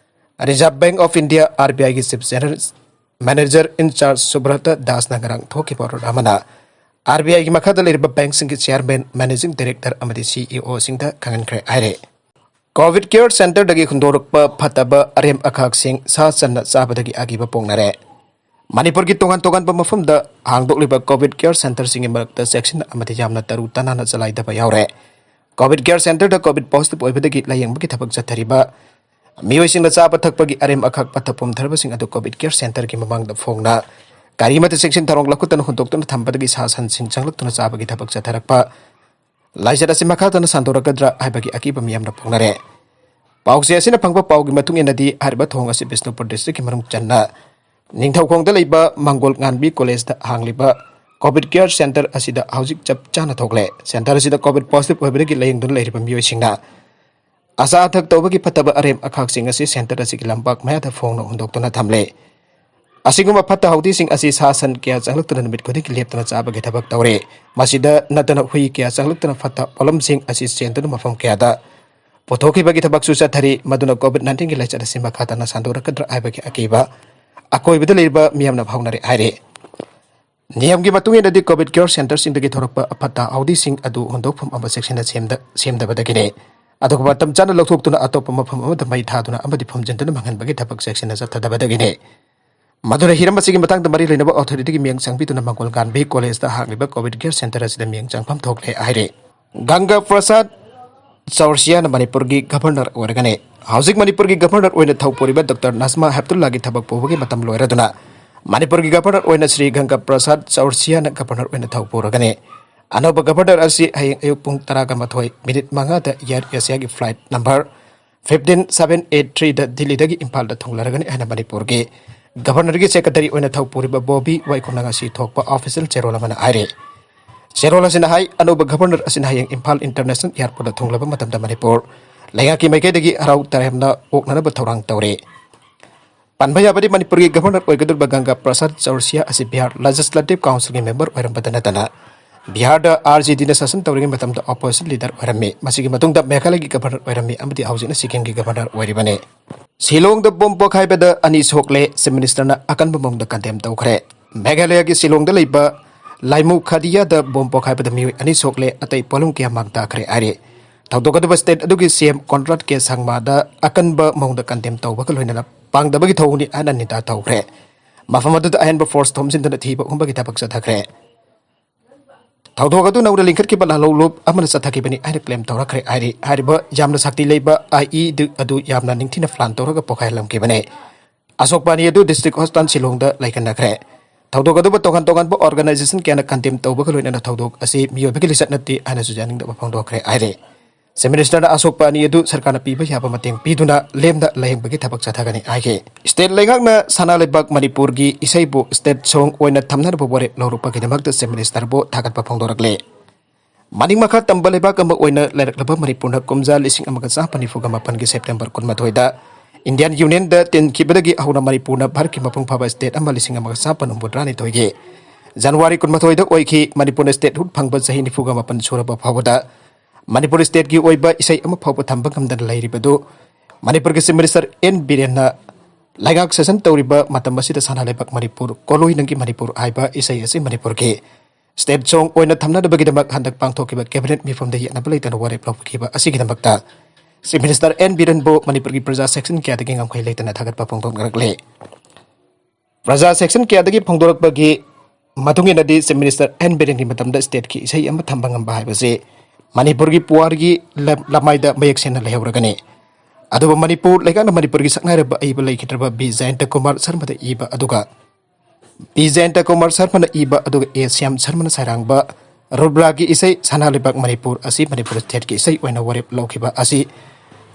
Reserve Bank of India, R B I ꯒꯤ Chief General Manager in charge Subrata Das ꯅ ꯉꯔꯥꯡ ꯊꯣꯛꯈꯤꯕ order ꯑꯃꯅ R B I ꯒꯤ ꯃꯈꯥꯗ ꯂꯩꯔꯤꯕ bank ꯁꯤꯡꯒꯤ chairman, managing director ꯑꯃꯗꯤ C E O ꯁꯤꯡꯗ ꯈꯪꯍꯟꯈ꯭ꯔꯦ ꯍꯥꯏꯔꯦ꯫ COVID Care Center ꯗꯒꯤ ꯍꯨꯟꯗꯣꯔꯛꯄ ꯐꯠꯇꯕ ꯑꯔꯦꯝ ꯑꯈꯥꯛꯁꯤꯡ ꯁꯥ ꯁꯟꯅ ꯆꯥꯕꯗꯒꯤ ꯑꯀꯤꯕ ꯄꯣꯛꯅꯔꯦ꯫ ꯃꯅꯤꯄꯨꯔꯒꯤ ꯇꯣꯉꯥꯟ ꯇꯣꯉꯥꯟꯕ ꯃꯐꯝꯗ ꯍꯥꯡꯗꯣꯛꯂꯤꯕ COVID Care Center ꯁꯤꯡꯒꯤ ꯃꯔꯛꯇ ꯆꯦꯛꯁꯤꯟ ꯑꯃꯗꯤ ꯌꯥꯝꯅ ꯇꯔꯨ ꯇꯅꯥꯟꯅ ꯆꯂꯥꯏꯗꯕ ꯌꯥꯎꯔꯦ꯫ COVID Care Center ꯗ COVID positive ꯑꯣꯏꯕꯗꯒꯤ ꯂꯥꯌꯦꯡꯕꯒꯤ ꯊꯕꯛ ꯆꯠꯊꯔꯤꯕ ꯃꯤꯑꯣꯏꯁꯤꯡꯅ ꯆꯥꯕ ꯊꯛꯄꯒꯤ ꯑꯔꯦꯝ ꯑꯈꯥꯛ ꯄꯠꯊ ꯄꯨꯝꯊꯔꯕꯁꯤꯡ ꯑꯗꯨ COVID Care Center ꯒꯤ ꯃꯃꯥꯡꯗ ꯐꯣꯡꯅ ꯒꯥꯔꯤ ꯑꯃꯗ ꯆꯦꯛꯁꯤꯟ ꯊꯧꯔꯥꯡ ꯂꯧꯈꯠꯇꯨꯅ ꯍꯨꯟꯗꯣꯛꯇꯨꯅ ꯊꯝꯕꯗꯒꯤ ꯁꯥ ꯁꯟꯁꯤꯡ ꯆꯪꯂꯛꯇꯨꯅ ꯆꯥꯕꯒꯤ ꯊꯕꯛ ꯆꯠꯊꯔꯛꯄ ꯂꯥꯏꯆꯠ ꯑꯁꯤ ꯃꯈꯥ ꯇꯥꯅ ꯁꯟꯗꯣꯔꯛꯀꯗ꯭ꯔꯥ ꯍꯥꯏꯕꯒꯤ ꯑꯀꯤꯕ ꯃꯤꯌꯥꯝꯅ ꯐꯣꯡꯅꯔꯦ꯫ ꯄꯥꯎꯆꯦ ꯑꯁꯤꯅ ꯐꯪꯕ ꯄꯥꯎꯒꯤ ꯃꯇꯨꯡ ꯏꯟꯅꯗꯤ ꯍꯥꯏꯔꯤꯕ ꯊꯣꯡ ꯑꯁꯤ ꯕꯤꯁꯅꯨꯄꯨꯔ district ꯀꯤ ꯃꯅꯨꯡ ꯆꯟꯅ ꯅꯤꯡꯊꯧꯈꯣꯡꯗ ꯂꯩꯕ ꯃꯪꯒꯣꯜ ꯉꯥꯟꯕꯤ college ꯇ ꯍꯥꯡꯂꯤꯕ COVID Care Center ꯑꯁꯤꯗ ꯍꯧꯖꯤꯛ ꯆꯞ ꯆꯥꯅ ꯊꯣꯛꯂꯦ꯫ Center ꯑꯁꯤꯗ COVID positive ꯑꯣꯏꯕꯗꯒꯤ ꯂꯥꯌꯦꯡꯗꯨꯅ ꯂꯩꯔꯤꯕ ꯃꯤꯑꯣꯏꯁꯤꯡꯅ ꯑꯆꯥ ꯑꯊꯛ ꯇꯧꯕꯒꯤ ꯐꯠꯇꯕ ꯑꯔꯦꯝ ꯑꯈꯥꯛꯁꯤꯡ ꯑꯁꯤ center ꯑꯁꯤꯒꯤ ꯂꯝꯄꯥꯛ ꯃꯌꯥꯗ ꯐꯣꯡꯅ ꯍꯨꯟꯗꯣꯛꯇꯨꯅ ꯊꯝꯂꯦ꯫ ꯑꯁꯤꯒꯨꯝꯕ ꯐꯠꯇ ꯍꯥꯎꯗꯤꯁꯤꯡ ꯑꯁꯤ ꯁꯥ ꯁꯟ ꯀꯌꯥ ꯆꯪꯂꯛꯇꯨꯅ ꯅꯨꯃꯤꯠ ꯈꯨꯗꯤꯡꯒꯤ ꯂꯦꯞꯇꯅ ꯆꯥꯕꯒꯤ ꯊꯕꯛ ꯇꯧꯔꯦ꯫ ꯃꯁꯤꯗ ꯅꯠꯇꯅ ꯍꯨꯏ ꯀꯌꯥ ꯆꯪꯂꯛꯇꯨꯅ ꯐꯠꯇ ꯄꯣꯠꯂꯝꯁꯤꯡ ꯑꯁꯤ ꯆꯦꯟꯗꯨꯅ ꯃꯐꯝ ꯀꯌꯥꯗ ꯄꯨꯊꯣꯛꯈꯤꯕꯒꯤ ꯊꯕꯛꯁꯨ ꯆꯠꯊꯔꯤ꯫ ꯃꯗꯨꯅ COVID nineteen ꯒꯤ ꯂꯥꯏꯆꯠ ꯑꯁꯤ ꯃꯈꯥ ꯇꯥꯅ ꯁꯟꯗꯣꯔꯛꯀꯗ꯭ꯔꯥ ꯍꯥꯏꯕꯒꯤ ꯑꯀꯤꯕ ꯑꯀꯣꯏꯕꯗ ꯂꯩꯔꯤꯕ ꯃꯤꯌꯥꯝꯅ ꯐꯥꯎꯅꯔꯦ ꯍꯥꯏꯔꯤ꯫ ꯅꯤꯌꯝꯒꯤ ꯃꯇꯨꯡ ꯏꯟꯅꯗꯤ COVID care centreꯁꯤꯡꯗꯒꯤ ꯊꯣꯔꯛꯄ ꯑꯐꯠꯇ ꯍꯥꯎꯗꯤꯁꯤꯡ ꯑꯗꯨ ꯍꯨꯟꯗꯣꯛꯐꯝ ꯑꯃ ꯆꯦꯛꯁꯤꯟꯅ ꯁꯦꯝꯗ-, ꯁꯦꯝꯗꯕꯗꯒꯤꯅꯤ꯫ ꯑꯗꯨꯒ ꯃꯇꯝ ꯆꯥꯅ ꯂꯧꯊꯣꯛꯇꯨꯅ ꯑꯇꯣꯞꯄ ꯃꯐꯝ ꯑꯃꯗ ꯃꯩ ꯊꯥꯗꯨꯅ ꯑꯃꯗꯤ ꯐꯨꯝꯖꯤꯟꯗꯨꯅ ꯃꯥꯡꯍꯟꯕꯒꯤ ꯊꯕꯛ ꯆꯦꯛꯁꯤꯟꯅ ꯆꯠꯊꯗꯕꯗꯒꯤꯅꯤ꯫ ꯃꯗꯨꯅ ꯍꯤꯔꯝ ꯑꯁꯤꯒꯤ ꯃꯇꯥꯡꯗ ꯃꯔꯤ ꯂꯩꯅꯕ authorityꯒꯤ ꯃꯤꯠꯌꯦꯡ ꯆꯪꯕꯤꯗꯨꯅ ꯃꯪꯒꯣꯜ ꯒꯥꯟꯙꯤ collegeꯇ ꯍꯥꯡꯂꯤꯕ COVID care centre ꯑꯁꯤꯗ ꯃꯤꯠꯌꯦꯡ ꯆꯪꯐꯝ ꯊꯣꯛꯂꯦ ꯍꯥꯏꯔꯤ꯫ ꯒꯪꯒꯥ ꯄ꯭ꯔꯁꯥꯗ ꯆꯧꯔꯁꯤꯌꯥꯅ ꯃꯅꯤꯄꯨꯔꯒꯤ governor ꯑꯣꯏꯔꯒꯅꯤ꯫ ꯍꯧꯖꯤꯛ ꯃꯅꯤꯄꯨꯔꯒꯤ governor ꯑꯣꯏꯅ ꯊꯧ ꯄꯨꯔꯤꯕ ꯗꯣꯛꯇꯔ ꯅꯖꯃꯥ ꯍꯦꯞꯇꯨꯜꯂꯥꯒꯤ ꯊꯕꯛ ꯄꯨꯕꯒꯤ ꯃꯇꯝ ꯂꯣꯏꯔꯗꯨꯅ ꯃꯅꯤꯄꯨꯔꯒꯤ governor ꯑꯣꯏꯅ ꯁ꯭ꯔꯤ ꯒꯪꯒꯥ ꯄ꯭ꯔꯁꯥꯗ ꯆꯧꯔꯁꯤꯌꯥꯅ governor ꯑꯣꯏꯅ ꯊꯧ ꯄꯨꯔꯒꯅꯤ꯫ ꯑꯅꯧꯕ governor ꯑꯁꯤ ꯍꯌꯦꯡ ꯑꯌꯨꯛ ꯄꯨꯡ ꯇꯔꯥꯒ ꯃꯥꯊꯣꯏ ꯃꯤꯅꯤꯠ ꯃꯉꯥꯗ Air Asiaꯒꯤ flight number fifteen seven eight threeꯗ ꯗꯤꯜꯂꯤꯗꯒꯤ ꯏꯝꯐꯥꯜꯗ ꯊꯨꯡꯂꯔꯒꯅꯤ ꯍꯥꯏꯅ ꯃꯅꯤꯄꯨꯔꯒꯤ governorꯒꯤ secretary ꯑꯣꯏꯅ ꯊꯧ ꯄꯨꯔꯤꯕ ꯕꯣꯕꯤ ꯋꯥꯏꯈꯨꯝꯅ ꯉꯁꯤ ꯊꯣꯛꯄ official ꯆꯦꯔꯣꯜ ꯑꯃꯅ ꯍꯥꯏꯔꯤ꯫ ꯆꯦꯔꯣꯜ ꯑꯁꯤꯅ ꯍꯥꯏ, ꯑꯅꯧꯕ governor ꯑꯁꯤꯅ ꯍꯌꯦꯡ ꯏꯝꯐꯥꯜ international airportꯇ ꯊꯨꯡꯂꯕ ꯃꯇꯝꯗ ꯃꯅꯤꯄꯨꯔ ꯂꯩꯉꯥꯛꯀꯤ ꯃꯥꯏꯀꯩꯗꯒꯤ ꯍꯔꯥꯎ ꯇꯌꯥꯝꯅ ꯑꯣꯛꯅꯅꯕ ꯊꯧꯔꯥꯡ ꯇꯧꯔꯤ꯫ ꯄꯟꯕ ꯌꯥꯕꯗꯤ, ꯃꯅꯤꯄꯨꯔꯒꯤ governor ꯑꯣꯏꯒꯗꯧꯔꯤꯕ ꯒꯪꯒꯥ ꯄ꯭ꯔꯁꯥꯗ ꯆꯧꯔꯁꯤꯌꯥ ꯑꯁꯤ ꯕꯤꯍꯥꯔ Legislative Councilꯒꯤ member ꯑꯣꯏꯔꯝꯕꯗ ꯅꯠꯇꯅ ꯕꯤꯍꯥꯔꯗ RJDꯅ ꯁꯥꯁꯟ ꯇꯧꯔꯤꯉꯩ ꯃꯇꯝꯗ opposition leader ꯑꯣꯏꯔꯝꯃꯤ꯫ ꯃꯁꯤꯒꯤ ꯃꯇꯨꯡꯗ ꯃꯦꯘꯥꯂꯌꯒꯤ governor ꯑꯣꯏꯔꯝꯃꯤ ꯑꯃꯗꯤ ꯍꯧꯖꯤꯛꯅ ꯁꯤꯛꯀꯤꯝꯒꯤ governor ꯑꯣꯏꯔꯤꯕꯅꯤ꯫ ꯁꯤꯂꯣꯡꯗ ꯕꯣꯝ ꯄꯣꯈꯥꯏꯕꯗ ꯑꯅꯤ ꯁꯣꯛꯂꯦ, Chief Ministerꯅ ꯑꯀꯟꯕ ꯃꯑꯣꯡꯗ condemn ꯇꯧꯈ꯭ꯔꯦ꯫ ꯃꯦꯘꯥꯂꯌꯒꯤ ꯁꯤꯂꯣꯡꯗ ꯂꯩꯕ ꯂꯥꯏꯃꯨ ꯈꯥꯗꯤꯌꯥꯗ ꯕꯣꯝ ꯄꯣꯈꯥꯏꯕꯗ ꯃꯤꯑꯣꯏ ꯑꯅꯤ ꯁꯣꯛꯂꯦ, ꯑꯇꯩ ꯄꯣꯠꯂꯨꯝ ꯀꯌꯥ ꯃꯥꯡ ꯇꯥꯈ꯭ꯔꯦ ꯍꯥꯏꯔꯤ꯫ ꯊꯧꯗꯣꯛ ꯑꯗꯨꯕꯨ state ꯑꯗꯨꯒꯤ CM Conrad K Sangmada ꯑꯀꯟꯕ ꯃꯑꯣꯡꯗ condemn ꯇꯧꯕꯒ ꯂꯣꯏꯅꯅ ꯄꯥꯡꯗꯕꯒꯤ ꯊꯧꯑꯣꯡꯅꯤ ꯍꯥꯏꯅ ꯅꯤꯟꯗꯥ ꯇꯧꯈ꯭ꯔꯦ꯫ ꯃꯐꯝ ꯑꯗꯨꯗ ꯑꯍꯦꯟꯕ force ꯊꯣꯝꯖꯤꯟꯗꯨꯅ ꯊꯤꯕ ꯍꯨꯝꯕꯒꯤ ꯊꯕꯛ ꯆꯠꯊꯈ꯭ꯔꯦ꯫ ꯊꯧꯗꯣꯛ ꯑꯗꯨ ꯅꯧꯅ ꯂꯤꯡꯈꯠꯈꯤꯕ ꯂꯥꯜꯍꯧꯂꯨꯞ ꯑꯃꯅ ꯆꯠꯊꯈꯤꯕꯅꯤ ꯍꯥꯏꯅ claim ꯇꯧꯔꯛꯈ꯭ꯔꯦ ꯍꯥꯏꯔꯤ꯫ ꯍꯥꯏꯔꯤꯕ ꯌꯥꯝꯅ ꯁꯛꯇꯤ ꯂꯩꯕ IED ꯑꯗꯨ ꯌꯥꯝꯅ ꯅꯤꯡꯊꯤꯅ plan ꯇꯧꯔꯒ ꯄꯣꯈꯥꯏꯍꯜꯂꯝꯈꯤꯕꯅꯤ꯫ ꯑꯁꯣꯛꯄ ꯑꯅꯤ ꯑꯗꯨ district hospital ꯁꯤꯂꯣꯡꯗ ꯂꯩꯈꯟꯅꯈ꯭ꯔꯦ꯫ ꯊꯧꯗꯣꯛ ꯑꯗꯨꯕꯨ ꯇꯣꯉꯥꯟ ꯇꯣꯉꯥꯟꯕ organization ꯀꯌꯥꯅ condemn ꯇꯧꯕꯒ ꯂꯣꯏꯅꯅ ꯊꯧꯗꯣꯛ ꯑꯁꯤ ꯃꯤꯑꯣꯏꯕꯒꯤ ꯂꯤꯆꯠ ꯅꯠꯇꯦ ꯍꯥꯏꯅꯁꯨ ꯌꯥꯅꯤꯡꯗꯕ ꯐꯣꯡꯗꯣꯛꯈ꯭ꯔꯦ ꯍꯥꯏꯔꯤ꯫ Chief Ministerꯅ ꯑꯁꯣꯛꯄ ꯑꯅꯤ ꯑꯗꯨ ꯁꯔꯀꯥꯔꯅ ꯄꯤꯕ ꯌꯥꯕ ꯃꯇꯦꯡ ꯄꯤꯗꯨꯅ ꯂꯦꯝꯅ ꯂꯥꯌꯦꯡꯕꯒꯤ ꯊꯕꯛ ꯆꯠꯊꯒꯅꯤ ꯍꯥꯏꯈꯤ꯫ State ꯂꯩꯉꯥꯛꯅ ꯁꯅꯥ ꯂꯩꯕꯥꯛ ꯃꯅꯤꯄꯨꯔꯒꯤ ꯏꯁꯩꯕꯨ state song ꯑꯣꯏꯅ ꯊꯝꯅꯅꯕ ꯋꯥꯔꯦꯞ ꯂꯧꯔꯛꯄꯒꯤꯗꯃꯛꯇ Chief Ministerꯕꯨ ꯊꯥꯒꯠꯄ ꯐꯣꯡꯗꯣꯔꯛꯂꯦ꯫ ꯃꯅꯤꯡ ꯃꯈꯥ ꯇꯝꯕ ꯂꯩꯕꯥꯛ ꯑꯃ ꯑꯣꯏꯅ ꯂꯩꯔꯛꯂꯕ ꯃꯅꯤꯄꯨꯔꯅ ꯀꯨꯝꯖꯥ ꯂꯤꯁꯤꯡ ꯑꯃꯒ ꯆꯥꯃꯥꯄꯟ ꯅꯤꯐꯨꯒ ꯃꯥꯄꯟꯒꯤ September ꯀꯨꯟꯃꯥꯊꯣꯏꯗ Indian Unionꯗ ꯇꯤꯟꯈꯤꯕꯗꯒꯤ ꯍꯧꯅ ꯃꯅꯤꯄꯨꯔꯅ ꯚꯥꯔꯠꯀꯤ ꯃꯄꯨꯡ ꯐꯥꯕ state ꯑꯃ ꯂꯤꯁꯤꯡ ꯑꯃꯒ ꯆꯥꯃꯥꯄꯟ ꯍꯨꯝꯐꯨꯇꯔꯥꯅꯤꯊꯣꯏꯒꯤ January ꯀꯨꯟꯃꯥꯊꯣꯏꯗ ꯑꯣꯏꯈꯤ꯫ ꯃꯅꯤꯄꯨꯔꯅ statehood ꯐꯪꯕ ꯆꯍꯤ ꯅꯤꯐꯨꯒ ꯃꯥꯄꯟ ꯁꯨꯔꯕ ꯐꯥꯎꯕꯗ ꯃꯅꯤꯄꯨꯔ stateꯀꯤ ꯑꯣꯏꯕ ꯏꯁꯩ ꯑꯃ ꯐꯥꯎꯕ ꯊꯝꯕ ꯉꯝꯗꯅ ꯂꯩꯔꯤꯕꯗꯨ ꯃꯅꯤꯄꯨꯔꯒꯤ Chief Minister N ꯕꯤꯔꯦꯟꯅ ꯂꯩꯉꯥꯛ ꯁꯦꯁꯟ ꯇꯧꯔꯤꯕ ꯃꯇꯝ ꯑꯁꯤꯗ ꯁꯅꯥ ꯂꯩꯕꯥꯛ ꯃꯅꯤꯄꯨꯔ, ꯀꯣꯂꯣꯏ ꯅꯪꯒꯤ ꯃꯅꯤꯄꯨꯔ ꯍꯥꯏꯕ ꯏꯁꯩ ꯑꯁꯤ ꯃꯅꯤꯄꯨꯔꯒꯤ state song ꯑꯣꯏꯅ ꯊꯝꯅꯅꯕꯒꯤꯗꯃꯛ ꯍꯟꯗꯛ ꯄꯥꯡꯊꯣꯛꯈꯤꯕ cabinet ꯃꯤꯐꯝꯗ ꯌꯦꯠꯅꯕ ꯂꯩꯇꯅ ꯋꯥꯔꯦꯞ ꯂꯧꯈꯤꯕ ꯑꯁꯤꯒꯤꯗꯃꯛꯇ Chief Minister ꯑꯦꯟ ꯕꯤꯔꯦꯟꯕꯨ ꯃꯅꯤꯄꯨꯔꯒꯤ ꯄ꯭ꯔꯖꯥ section ꯀꯌꯥꯗꯒꯤ ꯉꯝꯈꯩ ꯂꯩꯇꯅ ꯊꯥꯒꯠꯄ ꯐꯣꯡꯗꯣꯛꯅꯔꯛꯂꯦ꯫ ꯄ꯭ꯔꯖꯥ section ꯀꯌꯥꯗꯒꯤ ꯐꯣꯡꯗꯣꯔꯛꯄꯒꯤ ꯃꯇꯨꯡ ꯏꯟꯅꯗꯤ Chief Minister ꯑꯦꯟ ꯕꯤꯔꯦꯟꯒꯤ ꯃꯇꯝꯗ state ꯀꯤ ꯏꯁꯩ ꯑꯃ ꯊꯝꯕ ꯉꯝꯕ ꯍꯥꯏꯕꯁꯤ ꯃꯅꯤꯄꯨꯔꯒꯤ ꯄꯨꯋꯥꯔꯤꯒꯤ ꯂꯝ-, ꯂꯃꯥꯏꯗ ꯃꯌꯦꯛ ꯁꯦꯡꯅ ꯂꯩꯍꯧꯔꯒꯅꯤ꯫ ꯑꯗꯨꯕꯨ ꯃꯅꯤꯄꯨꯔ ꯂꯩꯉꯥꯛꯅ ꯃꯅꯤꯄꯨꯔꯒꯤ ꯁꯛꯅꯥꯏꯔꯕ ꯑꯏꯕ ꯂꯩꯈꯤꯗ꯭ꯔꯕ ꯕꯤ ꯖꯌꯟꯇ ꯀꯨꯃꯥꯔ ꯁꯔꯃꯗ ꯏꯕ ꯑꯗꯨꯒ ꯕꯤ ꯖꯌꯟꯇ ꯀꯨꯃꯥꯔ ꯁꯔꯃꯅ ꯏꯕ ꯑꯗꯨꯒ ꯑꯦ ꯁ꯭ꯌꯥꯝ ꯁꯔꯃꯅ ꯁꯩꯔꯥꯡꯕ ꯔꯨꯕ꯭ꯔꯥꯒꯤ ꯏꯁꯩ ꯁꯅꯥ ꯂꯩꯕꯥꯛ ꯃꯅꯤꯄꯨꯔ ꯑꯁꯤ ꯃꯅꯤꯄꯨꯔ state ꯀꯤ ꯏꯁꯩ ꯑꯣꯏꯅ ꯋꯥꯔꯦꯞ ꯂꯧꯈꯤꯕ ꯑꯁꯤ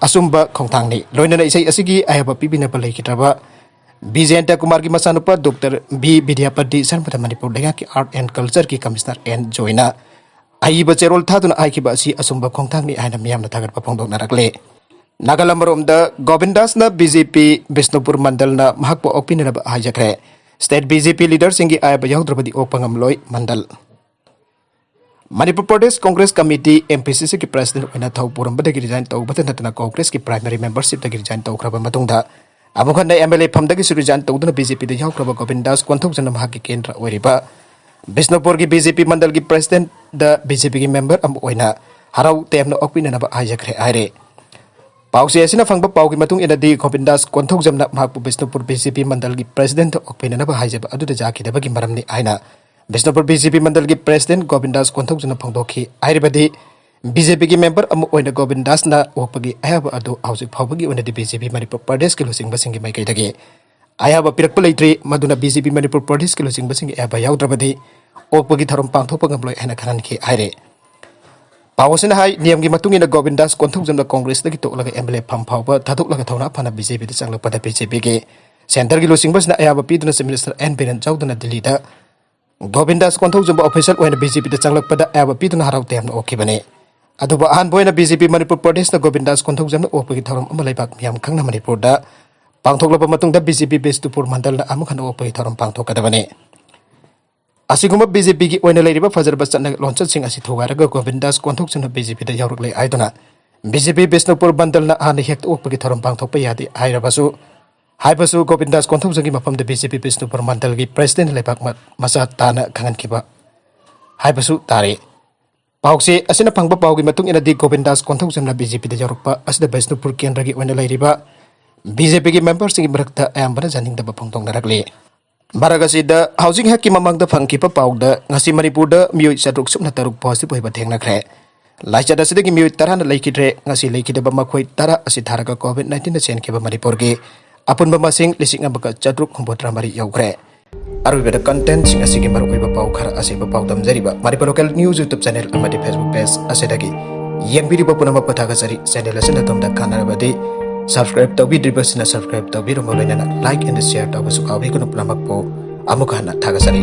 ꯑꯆꯨꯝꯕ ꯈꯣꯡꯊꯥꯡꯅꯤ꯫ ꯂꯣꯏꯅꯅ ꯏꯁꯩ ꯑꯁꯤꯒꯤ ꯑꯌꯥꯕ ꯄꯤꯕꯤꯅꯕ ꯂꯩꯈꯤꯗ꯭ꯔꯕ ꯕꯤ ꯖꯌꯟꯇ ꯀꯨꯃꯥꯔꯒꯤ ꯃꯆꯥꯅꯨꯄꯥ ꯗꯣꯛꯇꯔ ꯕꯤ ꯕꯤꯗ꯭ꯌꯥꯄꯇꯤ ꯁꯔꯃꯗ ꯃꯅꯤꯄꯨꯔ ꯂꯩꯉꯥꯛꯀꯤ Art and Culture ꯀꯤ Commissioner ꯑꯦꯟ ꯖꯣꯏꯅ ꯑꯏꯕ ꯆꯦꯔꯣꯜ ꯊꯥꯗꯨꯅ ꯍꯥꯏꯈꯤꯕ ꯑꯁꯤ ꯑꯆꯨꯝꯕ ꯈꯣꯡꯊꯥꯡꯅꯤ ꯍꯥꯏꯅ ꯃꯤꯌꯥꯝꯅ ꯊꯥꯒꯠꯄ ꯐꯣꯡꯗꯣꯛꯅꯔꯛꯂꯦ꯫ ꯅꯥꯒꯥꯂꯝ ꯑꯃꯔꯣꯝꯗ ꯒꯣꯕꯤꯟꯗꯥꯁꯅ ꯕꯤ ꯖꯦ ꯄꯤ ꯕꯤꯁꯅꯨꯄꯨꯔ ꯃꯟꯗꯜꯅ ꯃꯍꯥꯛꯄꯨ ꯑꯣꯛꯄꯤꯅꯅꯕ ꯍꯥꯏꯖꯈ꯭ꯔꯦ꯫ State B J P leader ꯁꯤꯡꯒꯤ ꯑꯌꯥꯕ ꯌꯥꯎꯗ꯭ꯔꯕꯗꯤ ꯑꯣꯛꯄ ꯉꯝꯂꯣꯏ Mandal. Manipur Pradesh Congress committee, M P C C ꯒꯤ president ꯑꯣꯏꯅ ꯊꯧ ꯄꯨꯔꯝꯕꯗꯒꯤ resign ꯇꯧꯕꯇ ꯅꯠꯇꯅ ꯀꯣꯡꯒ꯭ꯔꯦꯁꯀꯤ primary membership ꯇꯒꯤ resign ꯇꯧꯈ꯭ꯔꯕ ꯃꯇꯨꯡꯗ ꯑꯃꯨꯛ ꯍꯟꯅ ꯑꯦꯝ ꯑꯦꯜ ꯑꯦ ꯐꯝꯗꯒꯤꯁꯨ resign ꯇꯧꯗꯨꯅ ꯕꯤ ꯖꯦ ꯄꯤ ꯗ ꯌꯥꯎꯈ꯭ꯔꯕ ꯒꯣꯕꯤꯟꯗꯥꯁ ꯀꯣꯟꯊꯧꯖꯝꯅ ꯃꯍꯥꯛꯀꯤ ꯀꯦꯟꯗ꯭ꯔ ꯑꯣꯏꯔꯤꯕ ꯕꯤꯁꯅꯨꯄꯨꯔꯒꯤ ꯕꯤ ꯖꯦ ꯄꯤ ꯃꯟꯗꯜꯒꯤ president ꯗ ꯕꯤ ꯖꯦ ꯄꯤ ꯒꯤ member ꯑꯃ ꯑꯣꯏꯅ ꯍꯔꯥꯎ ꯇꯌꯥꯝꯅ ꯑꯣꯛꯄꯤꯅꯅꯕ ꯍꯥꯏꯖꯈ꯭ꯔꯦ ꯍꯥꯏꯔꯦ꯫ ꯄꯥꯎꯆꯦ ꯑꯁꯤꯅ ꯐꯪꯕ ꯄꯥꯎꯒꯤ ꯃꯇꯨꯡ ꯏꯟꯅꯗꯤ ꯒꯣꯕꯤꯟꯗꯥꯁ ꯀꯣꯟꯊꯧꯖꯝꯅ ꯃꯍꯥꯛꯄꯨ ꯕꯤꯁꯅꯨꯄꯨꯔ ꯕꯤ ꯖꯦ ꯄꯤ ꯃꯟꯗꯜꯒꯤ president ꯇ ꯑꯣꯛꯄꯤꯅꯅꯕ ꯍꯥꯏꯖꯕ ꯑꯗꯨꯗ ꯌꯥꯈꯤꯗꯕꯒꯤ ꯃꯔꯝꯅꯤ ꯍꯥꯏꯅ ꯕꯤꯁꯅꯨꯄꯨꯔ ꯕꯤ ꯖꯦ ꯄꯤ ꯃꯟꯗꯜꯒꯤ president ꯒꯣꯕꯤꯟꯗꯥꯁ ꯀꯣꯟꯊꯧꯖꯝꯅ ꯐꯣꯡꯗꯣꯛꯈꯤ꯫ ꯍꯥꯏꯔꯤꯕꯗꯤ ꯕꯤ ꯖꯦ ꯄꯤ ꯒꯤ member ꯑꯃ ꯑꯣꯏꯅ ꯒꯣꯕꯤꯟꯗꯥꯁꯅ ꯑꯣꯛꯄꯒꯤ ꯑꯌꯥꯕ ꯑꯗꯨ ꯍꯧꯖꯤꯛ ꯐꯥꯎꯕꯒꯤ ꯑꯣꯏꯅꯗꯤ ꯕꯤ ꯖꯦ ꯄꯤ ꯃꯅꯤꯄꯨꯔ ꯄ꯭ꯔꯗꯦꯁꯀꯤ ꯂꯨꯆꯤꯡꯕꯁꯤꯡꯒꯤ ꯃꯥꯏꯀꯩꯗꯒꯤ ꯑꯌꯥꯕ ꯄꯤꯔꯛꯄ ꯂꯩꯇ꯭ꯔꯤ꯫ ꯃꯗꯨꯅ ꯕꯤ ꯖꯦ ꯄꯤ ꯃꯅꯤꯄꯨꯔ ꯄ꯭ꯔꯗꯦꯁꯀꯤ ꯂꯨꯆꯤꯡꯕꯁꯤꯡꯒꯤ ꯑꯌꯥꯕ ꯌꯥꯎꯗ꯭ꯔꯕꯗꯤ ꯑꯣꯛꯄꯒꯤ ꯊꯧꯔꯝ ꯄꯥꯡꯊꯣꯛꯄ ꯉꯝꯂꯣꯏ ꯍꯥꯏꯅ ꯈꯪꯍꯟꯈꯤ ꯍꯥꯏꯔꯦ꯫ ꯄꯥꯎ ꯑꯁꯤꯅ ꯍꯥꯏ, ꯅꯤꯌꯝꯒꯤ ꯃꯇꯨꯡ ꯏꯟꯅ ꯒꯣꯕꯤꯟꯗꯥꯁ ꯀꯣꯟꯊꯧꯖꯝꯅ ꯀꯣꯡꯒ꯭ꯔꯦꯁꯇꯒꯤ ꯇꯣꯛꯂꯒ ꯑꯦꯝ ꯑꯦꯜ ꯑꯦ ꯐꯝ ꯐꯥꯎꯕ ꯊꯥꯗꯣꯛꯂꯒ ꯊꯧꯅꯥ ꯐꯅ ꯕꯤ ꯖꯦ ꯄꯤ ꯗ ꯆꯪꯂꯛꯄꯗ ꯕꯤ ꯖꯦ ꯄꯤ ꯒꯤ centre ꯒꯤ ꯂꯨꯆꯤꯡꯕꯁꯤꯅ ꯑꯌꯥꯕ ꯄꯤꯗꯨꯅ Chief Minister ꯑꯦꯟ ꯕꯤꯔꯦꯟ ꯌꯥꯎꯗꯨꯅ ꯗꯤꯜꯂꯤꯗ ꯒꯣꯕꯤꯟꯗꯥꯁ ꯀꯣꯟꯊꯧꯖꯝꯕꯨ official ꯑꯣꯏꯅ ꯕꯤ ꯖꯦ ꯄꯤ ꯗ ꯆꯪꯂꯛꯄꯗ ꯑꯌꯥꯕ ꯄꯤꯗꯨꯅ ꯍꯔꯥꯎ ꯇꯌꯥꯝꯅ ꯑꯣꯛꯈꯤꯕꯅꯤ꯫ ꯑꯗꯨꯕꯨ ꯑꯍꯥꯟꯕ ꯑꯣꯏꯅ ꯕꯤ ꯖꯦ ꯄꯤ ꯃꯅꯤꯄꯨꯔ ꯄ꯭ꯔꯗꯦꯁꯅ ꯒꯣꯕꯤꯟꯗꯥꯁ ꯀꯣꯟꯊꯧꯖꯝꯅ ꯑꯣꯛꯄꯒꯤ ꯊꯧꯔꯝ ꯑꯃ ꯂꯩꯕꯥꯛ ꯃꯤꯌꯥꯝ ꯈꯪꯅ ꯃꯅꯤꯄꯨꯔꯗ ꯄꯥꯡꯊꯣꯛꯂꯕ ꯃꯇꯨꯡꯗ ꯕꯤ ꯖꯦ ꯄꯤ ꯕꯤꯁꯅꯨꯄꯨꯔ ꯃꯟꯗꯜꯅ ꯑꯃꯨꯛ ꯍꯟꯅ ꯑꯣꯛꯄꯒꯤ ꯊꯧꯔꯝ ꯄꯥꯡꯊꯣꯛꯀꯗꯕꯅꯤ꯫ ꯑꯁꯤꯒꯨꯝꯕ ꯕꯤ ꯖꯦ ꯄꯤ ꯒꯤ ꯑꯣꯏꯅ ꯂꯩꯔꯤꯕ ꯐꯖꯔꯕ ꯆꯠꯅ ꯂꯣꯟꯆꯠꯁꯤꯡ ꯑꯁꯤ ꯊꯨꯒꯥꯏꯔꯒ ꯒꯣꯕꯤꯟꯗꯥꯁ ꯀꯣꯟꯊꯧꯖꯝꯅ ꯕꯤ ꯖꯦ ꯄꯤ ꯗ ꯌꯥꯎꯔꯛꯂꯦ ꯍꯥꯏꯗꯨꯅ ꯕꯤ ꯖꯦ ꯄꯤ ꯕꯤꯁꯅꯨꯄꯨꯔ ꯃꯟꯗꯜꯅ ꯍꯥꯟꯅ ꯍꯦꯛꯇ ꯑꯣꯛꯄꯒꯤ ꯊꯧꯔꯝ ꯄꯥꯡꯊꯣꯛꯄ ꯌꯥꯗꯦ ꯍꯥꯏꯔꯕꯁꯨ ꯍꯥꯏꯕꯁꯨ ꯒꯣꯕꯤꯟꯗꯥꯁ ꯀꯣꯟꯊꯧꯖꯝꯒꯤ ꯃꯐꯝꯗ B J P Bishnupur ꯃꯟꯗꯜꯒꯤ president ꯂꯩꯕꯥꯛ ꯃ-, ꯃꯆꯥ ꯇꯥꯅ ꯈꯪꯍꯟꯈꯤꯕ ꯍꯥꯏꯕꯁꯨ ꯇꯥꯔꯦ꯫ ꯄꯥꯎꯆꯦ ꯑꯁꯤꯅ ꯐꯪꯕ ꯄꯥꯎꯒꯤ ꯃꯇꯨꯡ ꯏꯟꯅꯗꯤ, ꯒꯣꯕꯤꯟꯗꯥꯁ ꯀꯣꯟꯊꯧꯖꯝꯅ ꯕꯤ ꯖꯦ ꯄꯤꯗ ꯌꯧꯔꯛꯄ ꯑꯁꯤꯗ ꯕꯤꯁꯅꯨꯄꯨꯔ ꯀꯦꯟꯗ꯭ꯔꯒꯤ ꯑꯣꯏꯅ ꯂꯩꯔꯤꯕ ꯕꯤ ꯖꯦ ꯄꯤꯒꯤ ꯃꯦꯝꯕꯔꯁꯤꯡꯒꯤ ꯃꯔꯛꯇ ꯑꯌꯥꯝꯕꯅ ꯌꯥꯅꯤꯡꯗꯕ ꯐꯣꯡꯗꯣꯛꯅꯔꯛꯂꯤ꯫ ꯃꯔꯛ ꯑꯁꯤꯗ, ꯍꯧꯖꯤꯛ ꯉꯥꯏꯍꯥꯛꯀꯤ ꯃꯃꯥꯡꯗ ꯐꯪꯈꯤꯕ ꯄꯥꯎꯗ, ꯉꯁꯤ ꯃꯅꯤꯄꯨꯔꯗ ꯃꯤꯑꯣꯏ ꯆꯥꯇ꯭ꯔꯨꯛ ꯁꯨꯞꯅ ꯇꯔꯨꯛ positive ꯑꯣꯏꯕ ꯊꯦꯡꯅꯈ꯭ꯔꯦ꯫ ꯂꯥꯏꯆꯠ ꯑꯁꯤꯗꯒꯤ ꯃꯤꯑꯣꯏ ꯇꯔꯥꯅ ꯂꯩꯈꯤꯗ꯭ꯔꯦ꯫ ꯉꯁꯤ ꯂꯩꯈꯤꯗꯕ ꯃꯈꯣꯏ ꯇꯔꯥ ꯑꯁꯤ ꯊꯥꯔꯒ COVID nineteenꯅ ꯆꯦꯟꯈꯤꯕ ꯃꯅꯤꯄꯨꯔꯒꯤ ꯑꯄꯨꯟꯕ ꯃꯁꯤꯡ ꯂꯤꯁꯤꯡ ꯑꯃꯒ ꯆꯥꯇ꯭ꯔꯨꯛ ꯍꯨꯝꯐꯨꯇꯔꯥ ꯃꯔꯤ ꯌꯧꯈ꯭ꯔꯦ꯫ ꯑꯔꯣꯏꯕꯗ, contentꯁꯤꯡ ꯑꯁꯤꯒꯤ ꯃꯔꯨꯑꯣꯏꯕ ꯄꯥꯎ ꯈꯔ ꯑꯁꯤꯕ ꯄꯥꯎꯗꯝꯖꯔꯤꯕ Manipur Local News YouTube channel ꯑꯃꯗꯤ Facebook page ꯑꯁꯤꯗꯒꯤ ꯌꯦꯡꯕꯤꯔꯤꯕ ꯄꯨꯝꯅꯃꯛꯄꯨ ꯊꯥꯒꯠꯆꯔꯤ꯫ Channel ꯑꯁꯤꯅ ꯑꯗꯣꯝꯗ ꯀꯥꯟꯅꯔꯕꯗꯤ subscribe ꯇꯧꯕꯤꯗ꯭ꯔꯤꯕꯁꯤꯡꯅ subscribe ꯇꯧꯕꯤꯔꯝꯃ ꯂꯣꯏꯅꯅ like and share ꯇꯧꯕꯁꯨ ꯀꯥꯎꯕꯤꯒꯅꯨ꯫ ꯄꯨꯝꯅꯃꯛꯄꯨ ꯑꯃꯨꯛ ꯍꯟꯅ ꯊꯥꯒꯠꯆꯔꯤ꯫